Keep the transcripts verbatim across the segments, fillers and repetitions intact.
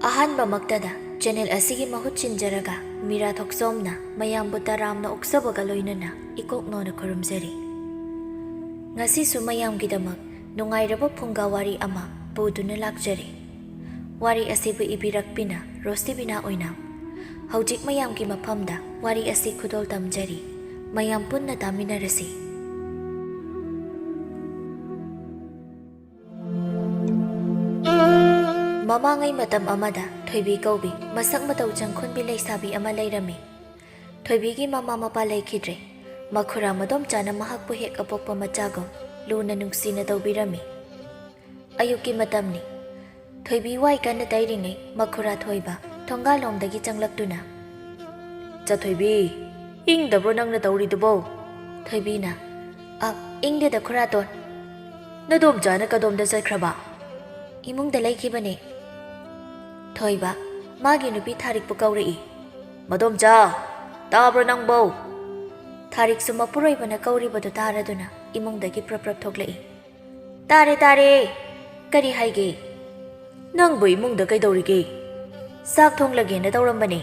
ꯑꯍꯥꯟꯕꯃꯛꯇꯗ channel ꯑꯁꯤꯒꯤ ꯃꯍꯨꯠ ꯁꯤꯟꯖꯔꯒ ꯃꯤꯔꯥ ꯊꯣꯛꯆꯣꯝꯅ ꯃꯌꯥꯝꯕꯨ ꯇꯔꯥꯝꯅ ꯑꯣꯛꯆꯕꯒ ꯂꯣꯏꯅꯅ ꯏꯀꯣꯛ ꯅꯣꯅ ꯈꯨꯔꯨꯝꯖꯔꯤ꯫ ꯉꯁꯤꯁꯨ ꯃꯌꯥꯝꯒꯤꯗꯃꯛ ꯅꯨꯡꯉꯥꯏꯔꯕ ꯐꯨꯡꯒꯥ ꯋꯥꯔꯤ ꯑꯃ ꯄꯨꯗꯨꯅ ꯂꯥꯛꯆꯔꯤ꯫ ꯋꯥꯔꯤ ꯑꯁꯤꯕꯨ ꯏꯕꯤꯔꯛꯄꯤꯅ ꯔꯣꯁꯇꯤꯕꯤꯅꯥ ꯑꯣꯏꯅꯥꯝ꯫ ꯍꯧꯖꯤꯛ ꯃꯌꯥꯝꯒꯤ ꯃꯐꯝꯗ ꯋꯥꯔꯤ ꯑꯁꯤ ꯈꯨꯗꯣꯜ ꯇꯝꯖꯔꯤ꯫ ꯃꯌꯥꯝ ꯄꯨꯟꯅ ꯇꯥꯃꯤꯟꯅꯔꯁꯤ꯫ ꯃꯃꯥꯡꯉꯩ ꯃꯇꯝ ꯑꯃꯗ ꯊꯣꯏꯕꯤ ꯀꯧꯕꯤ ꯃꯁꯛ ꯃꯇꯧ ꯆꯪꯈꯨꯟꯕꯤ ꯂꯩꯁꯥꯕꯤ ꯑꯃ ꯂꯩꯔꯝꯃꯤ꯫ ꯊꯣꯏꯕꯤꯒꯤ ꯃꯃꯥ ꯃꯄꯥ ꯂꯩꯈꯤꯗ꯭ꯔꯦ꯫ ꯃꯈꯨꯔꯥ ꯃꯗꯣꯝꯆꯥꯅ ꯃꯍꯥꯛꯄꯨ ꯍꯦꯛ ꯑꯄꯣꯛꯄ ꯃꯆꯥꯒꯨꯝ ꯂꯨꯅ ꯅꯨꯡꯁꯤꯅ ꯇꯧꯕꯤꯔꯝꯃꯤ꯫ ꯑꯌꯨꯛꯀꯤ ꯃꯇꯝꯅꯤ꯫ ꯊꯣꯏꯕꯤ ꯋꯥꯏ ꯀꯟꯅ ꯇꯩꯔꯤꯉꯩ ꯃꯈꯨꯔꯥ ꯊꯣꯏꯕ ꯊꯣꯡꯒꯥꯜꯂꯣꯝꯗꯒꯤ ꯆꯪꯂꯛꯇꯨꯅ, "ꯆꯥꯊꯣꯏꯕꯤ, ꯏꯪꯗꯕ꯭ꯔꯣ ꯅꯪꯅ ꯇꯧꯔꯤꯗꯨꯕꯣ?" ꯊꯣꯏꯕꯤꯅ, "ꯑ, ꯏꯪꯗꯦꯗ ꯈꯨꯔꯥꯇꯣꯟ꯫ ꯅꯗꯣꯝꯆꯥꯅ ꯀꯗꯣꯝꯗ ꯆꯠꯈ꯭ꯔꯕ?" "ꯏꯃꯨꯡꯗ ꯂꯩꯈꯤꯕꯅꯦ꯫" ꯊꯣꯏꯕ ꯃꯥꯒꯤ ꯅꯨꯄꯤ ꯊꯥꯔꯤꯛꯄꯨ ꯀꯧꯔꯛꯏ꯫ "ꯃꯗꯣꯝꯆꯥ, ꯇꯥꯕ꯭ꯔꯣ ꯅꯪꯕꯣ?" ꯊꯥꯔꯤꯛꯁꯨ ꯃꯄꯨꯔꯣꯏꯕꯅ ꯀꯧꯔꯤꯕꯗꯨ ꯇꯥꯔꯗꯨꯅ ꯏꯃꯨꯡꯗꯒꯤ ꯄ꯭ꯔꯞ ꯄ꯭ꯔꯞ ꯊꯣꯛꯂꯛꯏ꯫ "ꯇꯥꯔꯦ, ꯇꯥꯔꯦ꯫ ꯀꯔꯤ ꯍꯥꯏꯒꯦ?" "ꯅꯪꯕꯨ ꯏꯃꯨꯡꯗ ꯀꯩꯗꯧꯔꯤꯒꯦ?" "ꯆꯥꯛ ꯊꯣꯡꯂꯒꯦꯅ ꯇꯧꯔꯝꯕꯅꯦ꯫"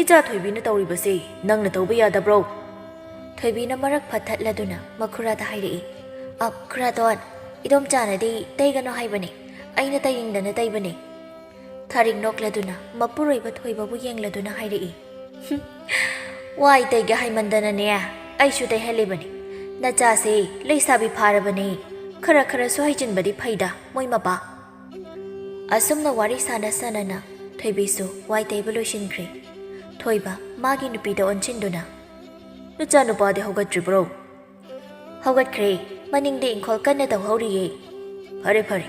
"ꯏꯆꯥ ꯊꯣꯏꯕꯤꯅ ꯇꯧꯔꯤꯕꯁꯦ ꯅꯪꯅ ꯇꯧꯕ ꯌꯥꯗꯕ꯭ꯔꯣ?" ꯊꯣꯏꯕꯤꯅ ꯃꯔꯛ ꯐꯠꯊꯠꯂꯗꯨꯅ ꯃꯈꯨꯔꯥꯗ ꯍꯥꯏꯔꯛꯏ꯫ "ꯑꯞ, ꯈꯨꯔꯥꯇꯣꯟ, ꯏꯗꯣꯝꯆꯥꯅꯗꯤ ꯇꯩꯒꯅꯨ ꯍꯥꯏꯕꯅꯦ꯫ ꯑꯩꯅ ꯇꯩꯅꯤꯡꯗꯅ ꯇꯩꯕꯅꯦ꯫" ꯊꯥꯔꯤꯛ ꯅꯣꯛꯂꯗꯨꯅ ꯃꯄꯨꯔꯣꯏꯕ ꯊꯣꯏꯕꯕꯨ ꯌꯦꯡꯂꯗꯨꯅ ꯍꯥꯏꯔꯛꯏ꯫ "ꯍꯨꯝ, ꯋꯥꯏ ꯇꯩꯒꯦ ꯍꯥꯏꯃꯟꯗꯅꯅꯦ, ꯑꯩꯁꯨ ꯇꯩꯍꯜꯂꯤꯕꯅꯤ꯫ ꯅꯆꯥꯁꯦ ꯂꯩꯁꯥꯕꯤ ꯐꯥꯔꯕꯅꯦ, ꯈꯔ ꯈꯔꯁꯨ ꯍꯩꯖꯤꯟꯕꯗꯤ ꯐꯩꯗ ꯃꯣꯏ ꯃꯄꯥ꯫" ꯑꯁꯨꯝꯅ ꯋꯥꯔꯤ ꯁꯥꯟꯅ ꯁꯥꯟꯅꯅ ꯊꯣꯏꯕꯤꯁꯨ ꯋꯥꯏ ꯇꯩꯕ ꯂꯣꯏꯁꯤꯟꯈ꯭ꯔꯦ꯫ ꯊꯣꯏꯕ ꯃꯥꯒꯤ ꯅꯨꯄꯤꯗ ꯑꯣꯟꯁꯤꯟꯗꯨꯅ, "ꯅꯆꯥꯅꯨꯄꯥꯗꯤ ꯍꯧꯒꯠꯇ꯭ꯔꯤꯕ꯭ꯔꯣ?" "ꯍꯧꯒꯠꯈ꯭ꯔꯦ, ꯃꯅꯤꯡꯗ ꯏꯪꯈꯣꯜ ꯀꯟꯅ ꯇꯧꯍꯧꯔꯤꯌꯦ꯫" "ꯐꯔꯦ, ꯐꯔꯦ꯫"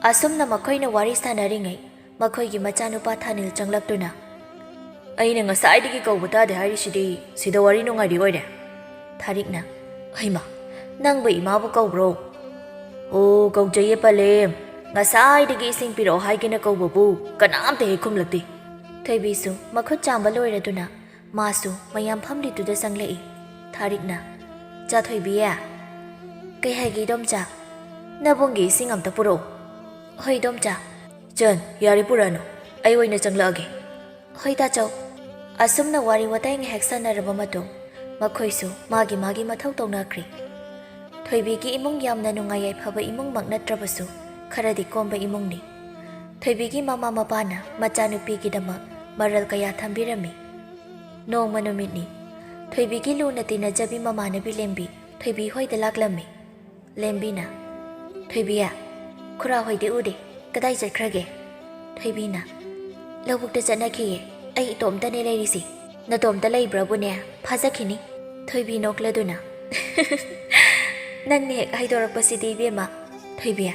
ꯑꯁꯨꯝꯅ ꯃꯈꯣꯏꯅ ꯋꯥꯔꯤ ꯁꯥꯟꯅꯔꯤꯉꯩ ꯃꯈꯣꯏꯒꯤ ꯃꯆꯥꯅꯨꯄꯥ ꯊꯥꯅꯤꯜ ꯆꯪꯂꯛꯇꯨꯅ, "ꯑꯩꯅ ꯉꯁꯥꯏꯗꯒꯤ ꯀꯧꯕ ꯇꯥꯗꯦ ꯍꯥꯏꯔꯤꯁꯤꯗꯤ, ꯁꯤꯗ ꯋꯥꯔꯤ ꯅꯨꯡꯉꯥꯏꯔꯤ ꯑꯣꯏꯔꯦ꯫" ꯊꯥꯔꯤꯛꯅ, "ꯍꯩꯃꯥ, ꯅꯪꯕꯨ ꯏꯃꯥꯕꯨ ꯀꯧꯕ꯭ꯔꯣ?" "ꯑꯣ, ꯀꯧꯖꯩꯌꯦ ꯄꯂꯦꯝ꯫ ꯉꯁꯥꯏꯗꯒꯤ ꯏꯁꯤꯡ ꯄꯤꯔꯛꯑꯣ ꯍꯥꯏꯒꯦꯅ ꯀꯧꯕꯕꯨ ꯀꯅꯥꯝꯇ ꯍꯦꯛ ꯈꯨꯝꯂꯛꯇꯦ꯫" ꯊꯣꯏꯕꯤꯁꯨ ꯃꯈꯨꯠ ꯆꯥꯝꯕ ꯂꯣꯏꯔꯗꯨꯅ ꯃꯥꯁꯨ ꯃꯌꯥꯝ ꯐꯝꯂꯤꯗꯨꯗ ꯆꯪꯂꯛꯏ꯫ ꯊꯥꯔꯤꯛꯅ, "ꯆꯥ ꯊꯣꯏꯕꯤ꯫" "ꯀꯩ ꯍꯥꯏꯒꯦ ꯏꯗꯣꯝꯆꯥ?" "ꯅꯕꯨꯡꯒꯤ ꯏꯁꯤꯡ ꯑꯝꯇ ꯄꯨꯔꯛꯎ꯫" "ꯍꯣꯏ ꯏꯗꯣꯝꯆꯥ꯫" "ꯆꯟ, ꯌꯥꯔꯦ, ꯄꯨꯔꯛꯑꯅꯨ, ꯑꯩ ꯑꯣꯏꯅ ꯆꯪꯂꯛꯑꯒꯦ꯫" "ꯍꯣꯏ ꯇꯥꯆꯧ꯫" ꯑꯁꯨꯝꯅ ꯋꯥꯔꯤ ꯋꯥꯇꯥꯏ ꯉꯥꯏꯍꯥꯛ ꯁꯥꯟꯅꯔꯕ ꯃꯇꯨꯡ ꯃꯈꯣꯏꯁꯨ ꯃꯥꯒꯤ ꯃꯥꯒꯤ ꯃꯊꯧ ꯇꯧꯅꯈ꯭ꯔꯦ꯫ ꯊꯣꯏꯕꯤꯒꯤ ꯏꯃꯨꯡ ꯌꯥꯝꯅ ꯅꯨꯡꯉꯥꯏ ꯌꯥꯏꯐꯕ ꯏꯃꯨꯡꯃꯛ ꯅꯠꯇ꯭ꯔꯕꯁꯨ ꯈꯔꯗꯤ ꯀꯣꯝꯕ ꯏꯃꯨꯡꯅꯤ꯫ ꯊꯣꯏꯕꯤꯒꯤ ꯃꯃꯥ ꯃꯄꯥꯅ ꯃꯆꯥꯅꯨꯄꯤꯒꯤꯗꯃꯛ ꯃꯔꯜ ꯀꯌꯥ ꯊꯝꯕꯤꯔꯝꯃꯤ꯫ ꯅꯣꯡꯃ ꯅꯨꯃꯤꯠꯅꯤ꯫ ꯊꯣꯏꯕꯤꯒꯤ ꯂꯨꯅ ꯇꯤꯟꯅꯖꯕꯤ ꯃꯃꯥꯟꯅꯕꯤ ꯂꯦꯝꯕꯤ ꯊꯣꯏꯕꯤ ꯍꯣꯏꯗ ꯂꯥꯛꯂꯝꯃꯤ꯫ ꯂꯦꯝꯕꯤꯅ, "ꯊꯣꯏꯕꯤ, ꯈꯨꯔꯥ ꯍꯣꯏꯗꯤ ꯎꯗꯦ, ꯀꯗꯥꯏ ꯆꯠꯈ꯭ꯔꯒꯦ?" ꯊꯣꯏꯕꯤꯅ, "ꯂꯧꯕꯨꯛꯇ ꯆꯠꯅꯈꯤꯌꯦ, ꯑꯩ ꯏꯇꯣꯝꯇꯅꯦ ꯂꯩꯔꯤꯁꯤ꯫ ꯅꯇꯣꯝꯇ ꯂꯩꯕ꯭ꯔꯕꯨꯅꯦ ꯐꯥꯖꯈꯤꯅꯤ꯫" ꯊꯣꯏꯕꯤ ꯅꯣꯛꯂꯗꯨꯅ, "ꯅꯪꯅ ꯍꯦꯛ ꯍꯥꯏꯗꯣꯔꯛꯄꯁꯤꯗꯤ ꯏꯕꯦꯝꯃ꯫" "ꯊꯣꯏꯕꯤ,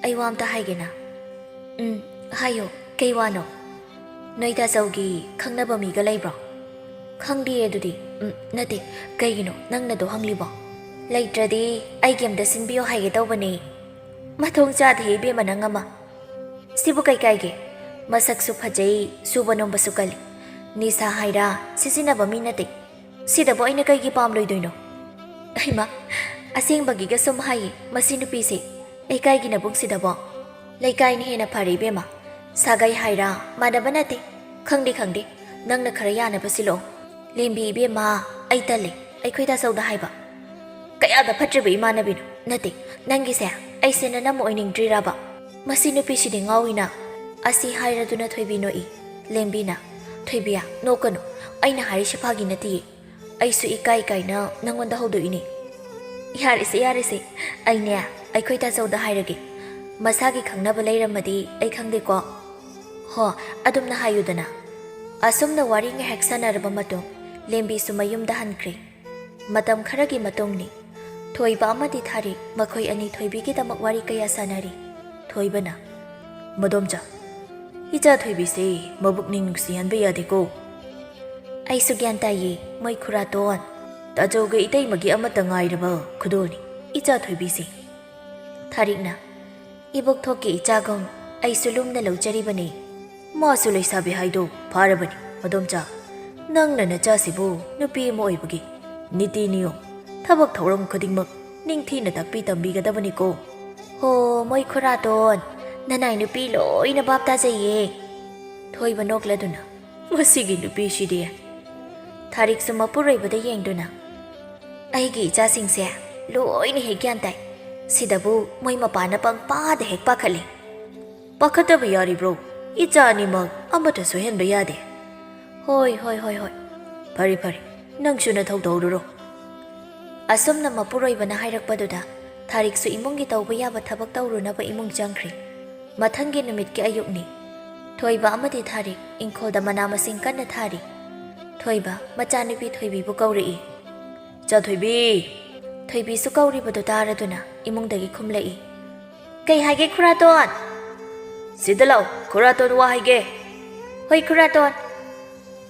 ꯑꯩ ꯋꯥ ꯑꯝꯇ ꯍꯥꯏꯒꯦꯅ꯫" "ꯎꯝ, ꯍꯥꯏꯌꯣ, ꯀꯩ ꯋꯥꯅꯣ?" "ꯅꯣꯏ ꯇꯥꯆꯧꯒꯤ ꯈꯪꯅꯕ ꯃꯤꯒ ꯂꯩꯕ꯭ꯔꯣ?" "ꯈꯪꯗꯤꯌꯦ ꯑꯗꯨꯗꯤ꯫" "ꯎꯝ, ꯅꯠꯇꯦ, ꯀꯩꯒꯤꯅꯣ ꯅꯪꯅꯗꯣ ꯍꯪꯂꯤꯕꯣ?" "ꯂꯩꯇ꯭ꯔꯗꯤ ꯑꯩꯒꯤ ꯑꯝꯇ ꯁꯤꯟꯕꯤꯌꯣ ꯍꯥꯏꯒꯦ ꯇꯧꯕꯅꯦ꯫" "ꯃꯊꯣꯡ ꯆꯥꯗꯦ ꯏꯕꯦꯝꯃ ꯅꯪ ꯑꯃ꯫ ꯁꯤꯕꯨ ꯀꯩ ꯀꯥꯏꯒꯦ? ꯃꯁꯛꯁꯨ ꯐꯖꯩ, ꯁꯨꯕ ꯅꯣꯝꯕꯁꯨ ꯀꯜꯂꯤ꯫ ꯅꯤꯁꯥ ꯍꯥꯏꯔꯥ ꯁꯤꯖꯤꯟꯅꯕ ꯃꯤ ꯅꯠꯇꯦ꯫ ꯁꯤꯗꯕꯨ ꯑꯩꯅ ꯀꯩꯒꯤ ꯄꯥꯝꯂꯣꯏꯗꯣꯏꯅꯣ?" "ꯑꯩꯃ, ꯑꯁꯦꯡꯕꯒꯤꯒ ꯁꯨꯝ ꯍꯥꯏꯌꯦ ꯃꯁꯤ ꯅꯨꯄꯤꯁꯦ, ꯂꯩꯀꯥꯏꯒꯤ ꯅꯕꯨꯡꯁꯤꯗꯕꯣ?" "ꯂꯩꯀꯥꯏꯅ ꯍꯦꯟꯅ ꯐꯔꯦ ꯏꯕꯦꯝꯃ, ꯁꯥꯒꯩ ꯍꯥꯏꯔꯥ ꯃꯥꯟꯅꯕ ꯅꯠꯇꯦ꯫ ꯈꯪꯗꯦ ꯈꯪꯗꯦ, ꯅꯪꯅ ꯈꯔ ꯌꯥꯅꯕ ꯁꯤꯜꯂꯛꯑꯣ꯫" "ꯂꯦꯝꯕꯤ ꯏꯕꯦꯝꯃ, ꯑꯩ ꯇꯜꯂꯦ, ꯑꯩꯈꯣꯏ ꯇꯥꯆꯧꯗ ꯍꯥꯏꯕ꯫" "ꯀꯌꯥꯗ ꯐꯠꯇ꯭ꯔꯤꯕ ꯏꯃꯥꯟꯅꯕꯤꯅꯣ? ꯅꯠꯇꯦ, ꯅꯪꯒꯤꯁꯦ ꯑꯩꯁꯦ ꯅꯅꯝꯃ ꯑꯣꯏꯅꯤꯡꯗ꯭ꯔꯤꯔꯕ? ꯃꯁꯤ ꯅꯨꯄꯤꯁꯤꯗꯤ ꯉꯥꯎꯏꯅ꯫" ꯑꯁꯤ ꯍꯥꯏꯔꯗꯨꯅ ꯊꯣꯏꯕꯤ ꯅꯣꯛꯏ꯫ ꯂꯦꯝꯕꯤꯅ, "ꯊꯣꯏꯕꯤ, ꯅꯣꯛꯀꯅꯨ, ꯑꯩꯅ ꯍꯥꯏꯔꯤꯁꯤ ꯐꯥꯒꯤ ꯅꯠꯇꯤꯌꯦ꯫ ꯑꯩꯁꯨ ꯏꯀꯥꯏ ꯀꯥꯏꯅ ꯅꯪꯉꯣꯟꯗ ꯍꯧꯗꯣꯛꯏꯅꯦ꯫" "ꯌꯥꯔꯦꯁꯦ, ꯌꯥꯔꯦꯁꯦ, ꯑꯩꯅꯦ ꯑꯩꯈꯣꯏ ꯇꯥꯆꯧꯗ ꯍꯥꯏꯔꯒꯦ꯫ ꯃꯁꯥꯒꯤ ꯈꯪꯅꯕ ꯂꯩꯔꯝꯃꯗꯤ ꯑꯩ ꯈꯪꯗꯦꯀꯣ꯫" "ꯍꯣ, ꯑꯗꯨꯝꯅ ꯍꯥꯏꯌꯨꯗꯅ꯫" ꯑꯁꯨꯝꯅ ꯋꯥꯔꯤ ꯉꯥꯏꯍꯥꯛ ꯁꯥꯟꯅꯔꯕ ꯃꯇꯨꯡ ꯂꯦꯝꯕꯤꯁꯨ ꯃꯌꯨꯝꯗ ꯍꯟꯈ꯭ꯔꯦ꯫ ꯃꯇꯝ ꯈꯔꯒꯤ ꯃꯇꯨꯡꯅꯤ꯫ ꯊꯣꯏꯕ ꯑꯃꯗꯤ ꯊꯥꯔꯤꯛ ꯃꯈꯣꯏ ꯑꯅꯤ ꯊꯣꯏꯕꯤꯒꯤꯗꯃꯛ ꯋꯥꯔꯤ ꯀꯌꯥ ꯁꯥꯟꯅꯔꯤ꯫ ꯊꯣꯏꯕꯅ, "ꯃꯗꯣꯝꯆꯥ, ꯏꯆꯥ ꯊꯣꯏꯕꯤꯁꯦ ꯃꯕꯨꯛꯅꯤꯡ ꯅꯨꯡꯁꯤꯍꯟꯕ ꯌꯥꯗꯦꯀꯣ꯫" "ꯑꯩꯁꯨ ꯒ꯭ꯌꯥꯟ ꯇꯥꯏꯌꯦ, ꯃꯣꯏ ꯈꯨꯔꯥꯇꯣꯟ꯫ ꯇꯥꯆꯧꯒ ꯏꯇꯩꯃꯒꯤ ꯑꯃꯠꯇ ꯉꯥꯏꯔꯕ ꯈꯨꯗꯣꯜꯅꯤ ꯏꯆꯥ ꯊꯣꯏꯕꯤꯁꯦ꯫" ꯊꯥꯔꯤꯛꯅ, "ꯏꯕꯣꯛꯊꯣꯛꯀꯤ ꯏꯆꯥꯒꯨꯝ ꯑꯩꯁꯨ ꯂꯨꯝꯅ ꯂꯧꯖꯔꯤꯕꯅꯤ꯫" "ꯃꯥꯁꯨ ꯂꯩꯁꯥꯕꯤ ꯍꯥꯏꯗꯣ ꯐꯥꯔꯕꯅꯤ, ꯃꯗꯣꯝꯆꯥ꯫ ꯅꯪꯅ ꯅꯆꯥꯁꯤꯕꯨ ꯅꯨꯄꯤ ꯑꯃ ꯑꯣꯏꯕꯒꯤ ꯅꯤꯇꯤ ꯅꯤꯌꯣꯝ, ꯊꯕꯛ ꯊꯧꯔꯝ ꯈꯨꯗꯤꯡꯃꯛ ꯅꯤꯡꯊꯤꯅ ꯇꯥꯛꯄꯤ ꯇꯝꯕꯤꯒꯗꯕꯅꯤꯀꯣ꯫" "ꯍꯣ, ꯃꯣꯏ ꯈꯨꯔꯥꯇꯣꯟ, "ꯅꯅꯥꯏ ꯅꯨꯄꯤ ꯂꯣꯏꯅ ꯚꯥꯞ ꯇꯥꯖꯩꯌꯦ", ꯊꯣꯏꯕ ꯅꯣꯛꯂꯗꯨꯅ꯫ "ꯃꯁꯤꯒꯤ ꯅꯨꯄꯤꯁꯤꯗꯤ"꯫ ꯊꯥꯔꯤꯛꯁꯨ ꯃꯄꯨꯔꯣꯏꯕꯗ ꯌꯦꯡꯗꯨꯅ, "ꯑꯩꯒꯤ ꯏꯆꯥꯁꯤꯡꯁꯦ ꯂꯣꯏꯅ ꯍꯦꯛ ꯒ꯭ꯌꯥꯟ ꯇꯥꯏ꯫ ꯁꯤꯗꯕꯨ ꯃꯣꯏ ꯃꯄꯥꯅ ꯄꯪꯄꯥꯗ ꯍꯦꯛ ꯄꯥꯈꯠꯂꯤ"꯫ "ꯄꯥꯈꯠꯇꯕ ꯌꯥꯔꯤꯕ꯭ꯔꯣ? ꯏꯆꯥ ꯑꯅꯤꯃꯛ ꯑꯃꯠꯇ ꯁꯣꯏꯍꯟꯕ ꯌꯥꯗꯦ"꯫ "ꯍꯣꯏ, ꯍꯣꯏ, ꯍꯣꯏ, ꯍꯣꯏ꯫ ꯐꯔꯦ, ꯐꯔꯦ꯫ ꯅꯪꯁꯨ ꯅꯊꯧ ꯇꯧꯔꯨꯔꯣ"꯫ ꯑꯁꯨꯝꯅ ꯃꯄꯨꯔꯣꯏꯕꯅ ꯍꯥꯏꯔꯛꯄꯗꯨꯗ ꯊꯥꯔꯤꯛꯁꯨ ꯏꯃꯨꯡꯒꯤ ꯇꯧꯕ ꯌꯥꯕ ꯊꯕꯛ ꯇꯧꯔꯨꯅꯕ ꯏꯃꯨꯡ ꯆꯪꯈ꯭ꯔꯦ꯫ ꯃꯊꯪꯒꯤ ꯅꯨꯃꯤꯠꯀꯤ ꯑꯌꯨꯛꯅꯤ꯫ ꯊꯣꯏꯕ ꯑꯃꯗꯤ ꯊꯥꯔꯤꯛ ꯏꯪꯈꯣꯜꯗ ꯃꯅꯥ ꯃꯁꯤꯡ ꯀꯟꯅ ꯊꯥꯔꯤ꯫ ꯊꯣꯏꯕ ꯃꯆꯥꯅꯨꯄꯤ ꯊꯣꯏꯕꯤꯕꯨ ꯀꯧꯔꯛꯏ꯫ "ꯆꯥ ꯊꯣꯏꯕꯤ!" ꯊꯣꯏꯕꯤꯁꯨ ꯀꯧꯔꯤꯕꯗꯨ ꯇꯥꯔꯗꯨꯅ ꯏꯃꯨꯡꯗꯒꯤ ꯈꯨꯝꯂꯛꯏ꯫ "ꯀꯩ ꯍꯥꯏꯒꯦ ꯈꯨꯔꯥꯇꯣꯟ?" "ꯁꯤꯗ ꯂꯥꯛꯑꯣ, ꯈꯨꯔꯥꯇꯣꯟ ꯋꯥ ꯍꯥꯏꯒꯦ"꯫ "ꯍꯣꯏ ꯈꯨꯔꯥꯇꯣꯟ"꯫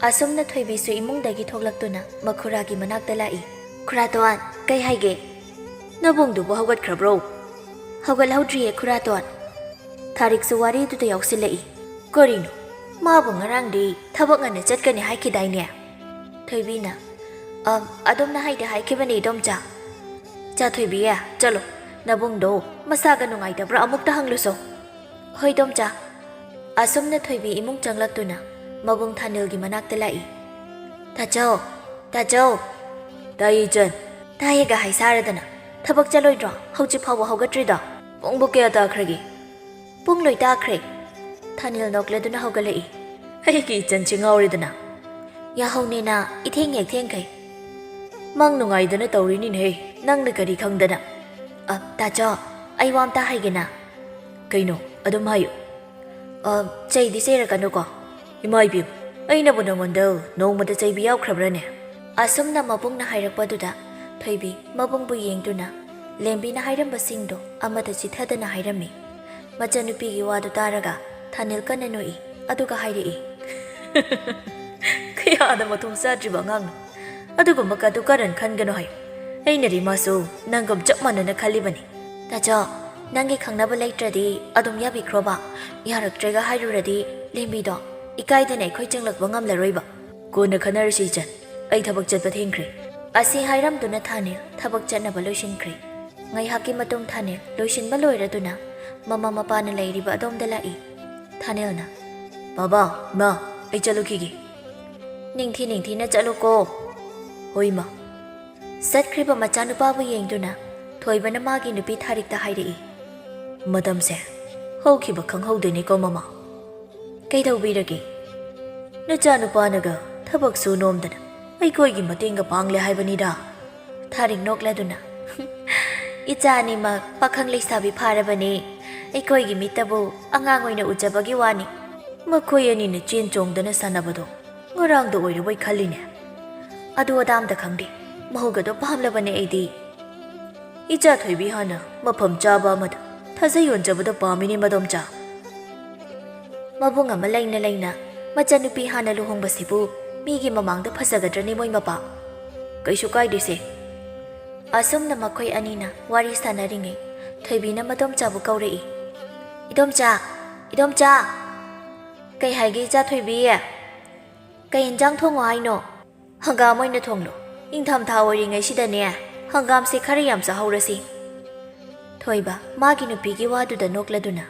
ꯑꯁꯨꯝꯅ ꯊꯣꯏꯕꯤꯁꯨ ꯏꯃꯨꯡꯗꯒꯤ ꯊꯣꯛꯂꯛꯇꯨꯅ ꯃꯈꯨꯔꯥꯒꯤ ꯃꯅꯥꯛꯇ ꯂꯥꯛꯏ꯫ "ꯈꯨꯔꯥꯇꯣꯟ, ꯀꯩ ꯍꯥꯏꯒꯦ?" "ꯅꯕꯨꯡꯗꯨꯕꯨ ꯍꯧꯒꯠꯈ꯭ꯔꯕ꯭ꯔꯣ?" "ꯍꯧꯒꯠꯍꯧꯗ꯭ꯔꯤꯌꯦ ꯈꯨꯔꯥꯇꯣꯟ"꯫ ꯊꯥꯔꯤꯛꯁꯨ ꯋꯥꯔꯤꯗꯨꯗ ꯌꯥꯎꯁꯤꯜꯂꯛꯏ꯫ "ꯀꯔꯤꯅꯣ? ꯃꯥꯕꯨ ꯉꯔꯥꯡꯗꯤ ꯊꯕꯛ ꯉꯟꯅ ꯆꯠꯀꯅꯤ ꯍꯥꯏꯈꯤꯗꯥꯏꯅꯦ?" ꯊꯣꯏꯕꯤꯅ, "ꯑꯝ, ꯑꯗꯨꯝꯅ ꯍꯥꯏꯗꯤ ꯍꯥꯏꯈꯤꯕꯅꯦ ꯏꯗꯣꯝꯆꯥ"꯫ "ꯆꯥ ꯊꯣꯏꯕꯤ, ꯆꯠꯂꯣ, ꯅꯕꯨꯡꯗꯣ ꯃꯁꯥꯒ ꯅꯨꯡꯉꯥꯏꯇꯕ꯭ꯔꯥ ꯑꯃꯨꯛꯇ ꯍꯪꯂꯨꯁꯣ"꯫ "ꯍꯣꯏ ꯏꯗꯣꯝꯆꯥ"꯫ ꯑꯁꯨꯝꯅ ꯊꯣꯏꯕꯤ ꯏꯃꯨꯡ ꯆꯪꯂꯛꯇꯨꯅ ꯃꯕꯨꯡ ꯊꯥꯅꯤꯜꯒꯤ ꯃꯅꯥꯛꯇ ꯂꯥꯛꯏ꯫ "ꯇꯥꯆꯧ, ꯇꯥꯆꯧ"꯫ "ꯇꯥꯏ ꯏꯆꯟ"꯫ "ꯇꯥꯏꯌꯦꯒ ꯍꯥꯏ ꯁꯥꯔꯗꯅ ꯊꯕꯛ ꯆꯠꯂꯣꯏꯗ꯭ꯔꯣ? ꯍꯧꯖꯤꯛ ꯐꯥꯎꯕ ꯍꯧꯒꯠꯇ꯭ꯔꯤꯗꯣ?" "ꯄꯨꯡꯕꯨ ꯀꯌꯥ ꯇꯥꯈ꯭ꯔꯒꯦ?" "ꯄꯨꯡ ꯂꯣꯏ ꯇꯥꯈ꯭ꯔꯦ"꯫ ꯊꯥꯅꯤꯜ ꯅꯣꯛꯂꯗꯨꯅ ꯍꯧꯒꯠꯂꯛꯏ꯫ "ꯑꯩꯒꯤ ꯏꯆꯟꯁꯤ ꯉꯥꯎꯔꯦꯗꯅ꯫ ꯌꯥꯍꯧꯅꯦꯅ ꯏꯊꯦꯡ ꯍꯦꯛ ꯊꯦꯡꯈꯩ꯫ ꯃꯪ ꯅꯨꯡꯉꯥꯏꯗꯅ ꯇꯧꯔꯤꯅꯤꯅꯦꯍꯦ, ꯅꯪꯅ ꯀꯔꯤ ꯈꯪꯗꯅ?" "ꯑ, ꯇꯥꯆꯧ, ꯑꯩ ꯋꯥ ꯑꯝꯇ ꯍꯥꯏꯒꯦꯅ"꯫ "ꯀꯩꯅꯣ? ꯑꯗꯨꯝ ꯍꯥꯏꯌꯨ"꯫ "ꯑ, ꯆꯩꯗꯤ ꯆꯩꯔꯛꯀꯅꯨꯀꯣ"꯫ "ꯏꯃꯥ ꯏꯕꯦꯝ, ꯑꯩꯅꯕꯨ ꯅꯉꯣꯟꯗ ꯅꯣꯡꯃꯗ ꯆꯩꯕꯤ ꯌꯥꯎꯈ꯭ꯔꯕ꯭ꯔꯅꯦ?" ꯑꯁꯨꯝꯅ ꯃꯕꯨꯡꯅ ꯍꯥꯏꯔꯛꯄꯗꯨꯗ ꯊꯣꯏꯕꯤ ꯃꯕꯨꯡꯕꯨ ꯌꯦꯡꯗꯨꯅ ꯂꯦꯝꯕꯤꯅ ꯍꯥꯏꯔꯝꯕꯁꯤꯡꯗꯣ ꯑꯃꯠꯇ ꯆꯤꯊꯗꯅ ꯍꯥꯏꯔꯝꯃꯤ꯫ ꯃꯆꯟꯅꯨꯄꯤꯒꯤ ꯋꯥꯗꯨ ꯇꯥꯔꯒ ꯊꯥꯅꯤꯜ ꯀꯟꯅ ꯅꯣꯛꯏ, ꯑꯗꯨꯒ ꯍꯥꯏꯔꯛꯏ꯫ "ꯀꯌꯥꯗ ꯃꯊꯣꯡ ꯆꯥꯗ꯭ꯔꯤꯕ ꯑꯉꯥꯡꯅꯣ꯫ ꯑꯗꯨꯒꯨꯝꯕ ꯀꯗꯨ ꯀꯔꯟ ꯈꯟꯒꯅꯨ ꯍꯥꯏꯌꯨ꯫ ꯑꯩꯅꯗꯤ ꯃꯥꯁꯨ ꯅꯪꯒꯨꯝ ꯆꯞ ꯃꯥꯟꯅꯅ ꯈꯜꯂꯤꯕꯅꯤ"꯫ "ꯇꯥꯆꯧ, ꯅꯪꯒꯤ ꯈꯪꯅꯕ ꯂꯩꯇ꯭ꯔꯗꯤ ꯑꯗꯨꯝ ꯌꯥꯕꯤꯈ꯭ꯔꯣꯕ꯫ ꯌꯥꯔꯛꯇ꯭ꯔꯦꯒ ꯍꯥꯏꯔꯨꯔꯗꯤ ꯂꯦꯝꯕꯤꯗꯣ ꯏꯀꯥꯏꯗꯅ ꯑꯩꯈꯣꯏ ꯆꯪꯂꯛꯄ ꯉꯝꯂꯔꯣꯏꯕ"꯫ "ꯀꯣꯟꯅ ꯈꯟꯅꯔꯁꯤ ꯏꯆꯟ, ꯑꯩ ꯊꯕꯛ ꯆꯠꯄ ꯊꯦꯡꯈ꯭ꯔꯦ"꯫ ꯑꯁꯤ ꯍꯥꯏꯔꯝꯗꯨꯅ ꯊꯥꯅꯤꯜ ꯊꯕꯛ ꯆꯠꯅꯕ ꯂꯣꯏꯁꯤꯟꯈ꯭ꯔꯦ꯫ ꯉꯥꯏꯍꯥꯛꯀꯤ ꯃꯇꯨꯡ ꯊꯥꯅꯤꯜ ꯂꯣꯏꯁꯤꯟꯕ ꯂꯣꯏꯔꯗꯨꯅ ꯃꯃꯥ ꯃꯄꯥꯅ ꯂꯩꯔꯤꯕ ꯑꯗꯣꯝꯗ ꯂꯥꯛꯏ꯫ ꯊꯥꯅꯦꯜꯅ, "ꯕꯥꯕꯥ, ꯏꯃꯥ, ꯑꯩ ꯆꯠꯂꯨꯈꯤꯒꯦ꯫" "ꯅꯤꯡꯊꯤ ꯅꯤꯡꯊꯤꯅ ꯆꯠꯂꯨꯀꯣ꯫" "ꯍꯣꯏ, ꯏꯃꯥ꯫" ꯆꯠꯈ꯭ꯔꯤꯕ ꯃꯆꯥꯅꯨꯄꯥꯕꯨ ꯌꯦꯡꯗꯨꯅ ꯊꯣꯏꯕꯅ ꯃꯥꯒꯤ ꯅꯨꯄꯤ ꯊꯥꯔꯤꯛꯇ ꯍꯥꯏꯔꯛꯏ꯫ "ꯃꯇꯝꯁꯦ ꯍꯧꯈꯤꯕ ꯈꯪꯍꯧꯗꯦꯅꯦꯀꯣ, ꯃꯃꯥ꯫" "ꯀꯩꯗꯧꯕꯤꯔꯒꯦ?" "ꯅꯆꯥꯅꯨꯄꯥꯅꯒ ꯊꯕꯛ ꯁꯨ ꯅꯣꯝꯗꯅ ꯑꯩꯈꯣꯏꯒꯤ ꯃꯇꯦꯡꯒ ꯄꯥꯡꯂꯦ ꯍꯥꯏꯕꯅꯤꯗ꯫" ꯊꯥꯔꯤꯛ ꯅꯣꯛꯂꯗꯨꯅ, "ꯏꯆꯥ ꯑꯅꯤꯃꯛ ꯄꯥꯈꯪ ꯂꯩꯁꯥꯕꯤ ꯐꯥꯔꯕꯅꯤ꯫ ꯑꯩꯈꯣꯏꯒꯤ ꯃꯤꯠꯇꯕꯨ ꯑꯉꯥꯡ ꯑꯣꯏꯅ ꯎꯖꯕꯒꯤ ꯋꯥꯅꯤ꯫ ꯃꯈꯣꯏ ꯑꯅꯤꯅ ꯆꯦꯟ ꯆꯣꯡꯗꯅ ꯁꯥꯟꯅꯕꯗꯣ ꯉꯔꯥꯡꯗ ꯑꯣꯏꯔꯕꯣꯏ ꯈꯜꯂꯤꯅꯦ꯫ ꯑꯗꯨ ꯑꯗꯥ ꯑꯝꯇ ꯈꯪꯗꯦ, ꯃꯍꯧꯒꯗꯣ ꯄꯥꯝꯂꯕꯅꯦ ꯑꯩꯗꯤ꯫" "ꯏꯆꯥ ꯊꯣꯏꯕꯤ ꯍꯥꯟꯅ ꯃꯐꯝ ꯆꯥꯕ ꯑꯃꯗ ꯊꯥꯖ ꯌꯣꯟꯖꯕꯗꯣ ꯄꯥꯝꯃꯤꯅꯦ, ꯃꯗꯣꯝꯆꯥ꯫" ꯃꯕꯨꯡ ꯑꯃ ꯂꯩꯅ ꯂꯩꯅ ꯃꯆꯟꯅꯨꯄꯤ ꯍꯥꯟꯅ ꯂꯨꯍꯣꯡꯕꯁꯤꯕꯨ ꯃꯤꯒꯤ ꯃꯃꯥꯡꯗ ꯐꯖꯒꯗ꯭ꯔꯅꯦ ꯃꯣꯏ ꯃꯄꯥ? "ꯀꯩꯁꯨ ꯀꯥꯏꯗꯦꯁꯦ꯫" ꯑꯁꯨꯝꯅ ꯃꯈꯣꯏ ꯑꯅꯤꯅ ꯋꯥꯔꯤ ꯁꯥꯟꯅꯔꯤꯉꯩ ꯊꯣꯏꯕꯤꯅ ꯃꯗꯣꯝꯆꯥꯕꯨ ꯀꯧꯔꯛꯏ꯫ "ꯏꯗꯣꯝꯆꯥ! ꯏꯗꯣꯝꯆꯥ!" "ꯀꯩ ꯍꯥꯏꯒꯦ, ꯏꯆꯥ ꯊꯣꯏꯕꯤ?" "ꯀꯩ ꯏꯟꯖꯥꯡ ꯊꯣꯡꯉꯣ ꯍꯥꯏꯅꯣ?" "ꯍꯪꯒꯥꯝ ꯑꯣꯏꯅ ꯊꯣꯡꯂꯣ, ꯏꯪꯊꯝꯊꯥ ꯑꯣꯏꯔꯤꯉꯩꯁꯤꯗꯅꯦ ꯍꯪꯒꯥꯝꯁꯦ ꯈꯔ ꯌꯥꯝ ꯆꯥꯍꯧꯔꯁꯤ꯫" ꯊꯣꯏꯕ ꯃꯥꯒꯤ ꯅꯨꯄꯤꯒꯤ ꯋꯥꯗꯨꯗ ꯅꯣꯛꯂꯗꯨꯅ,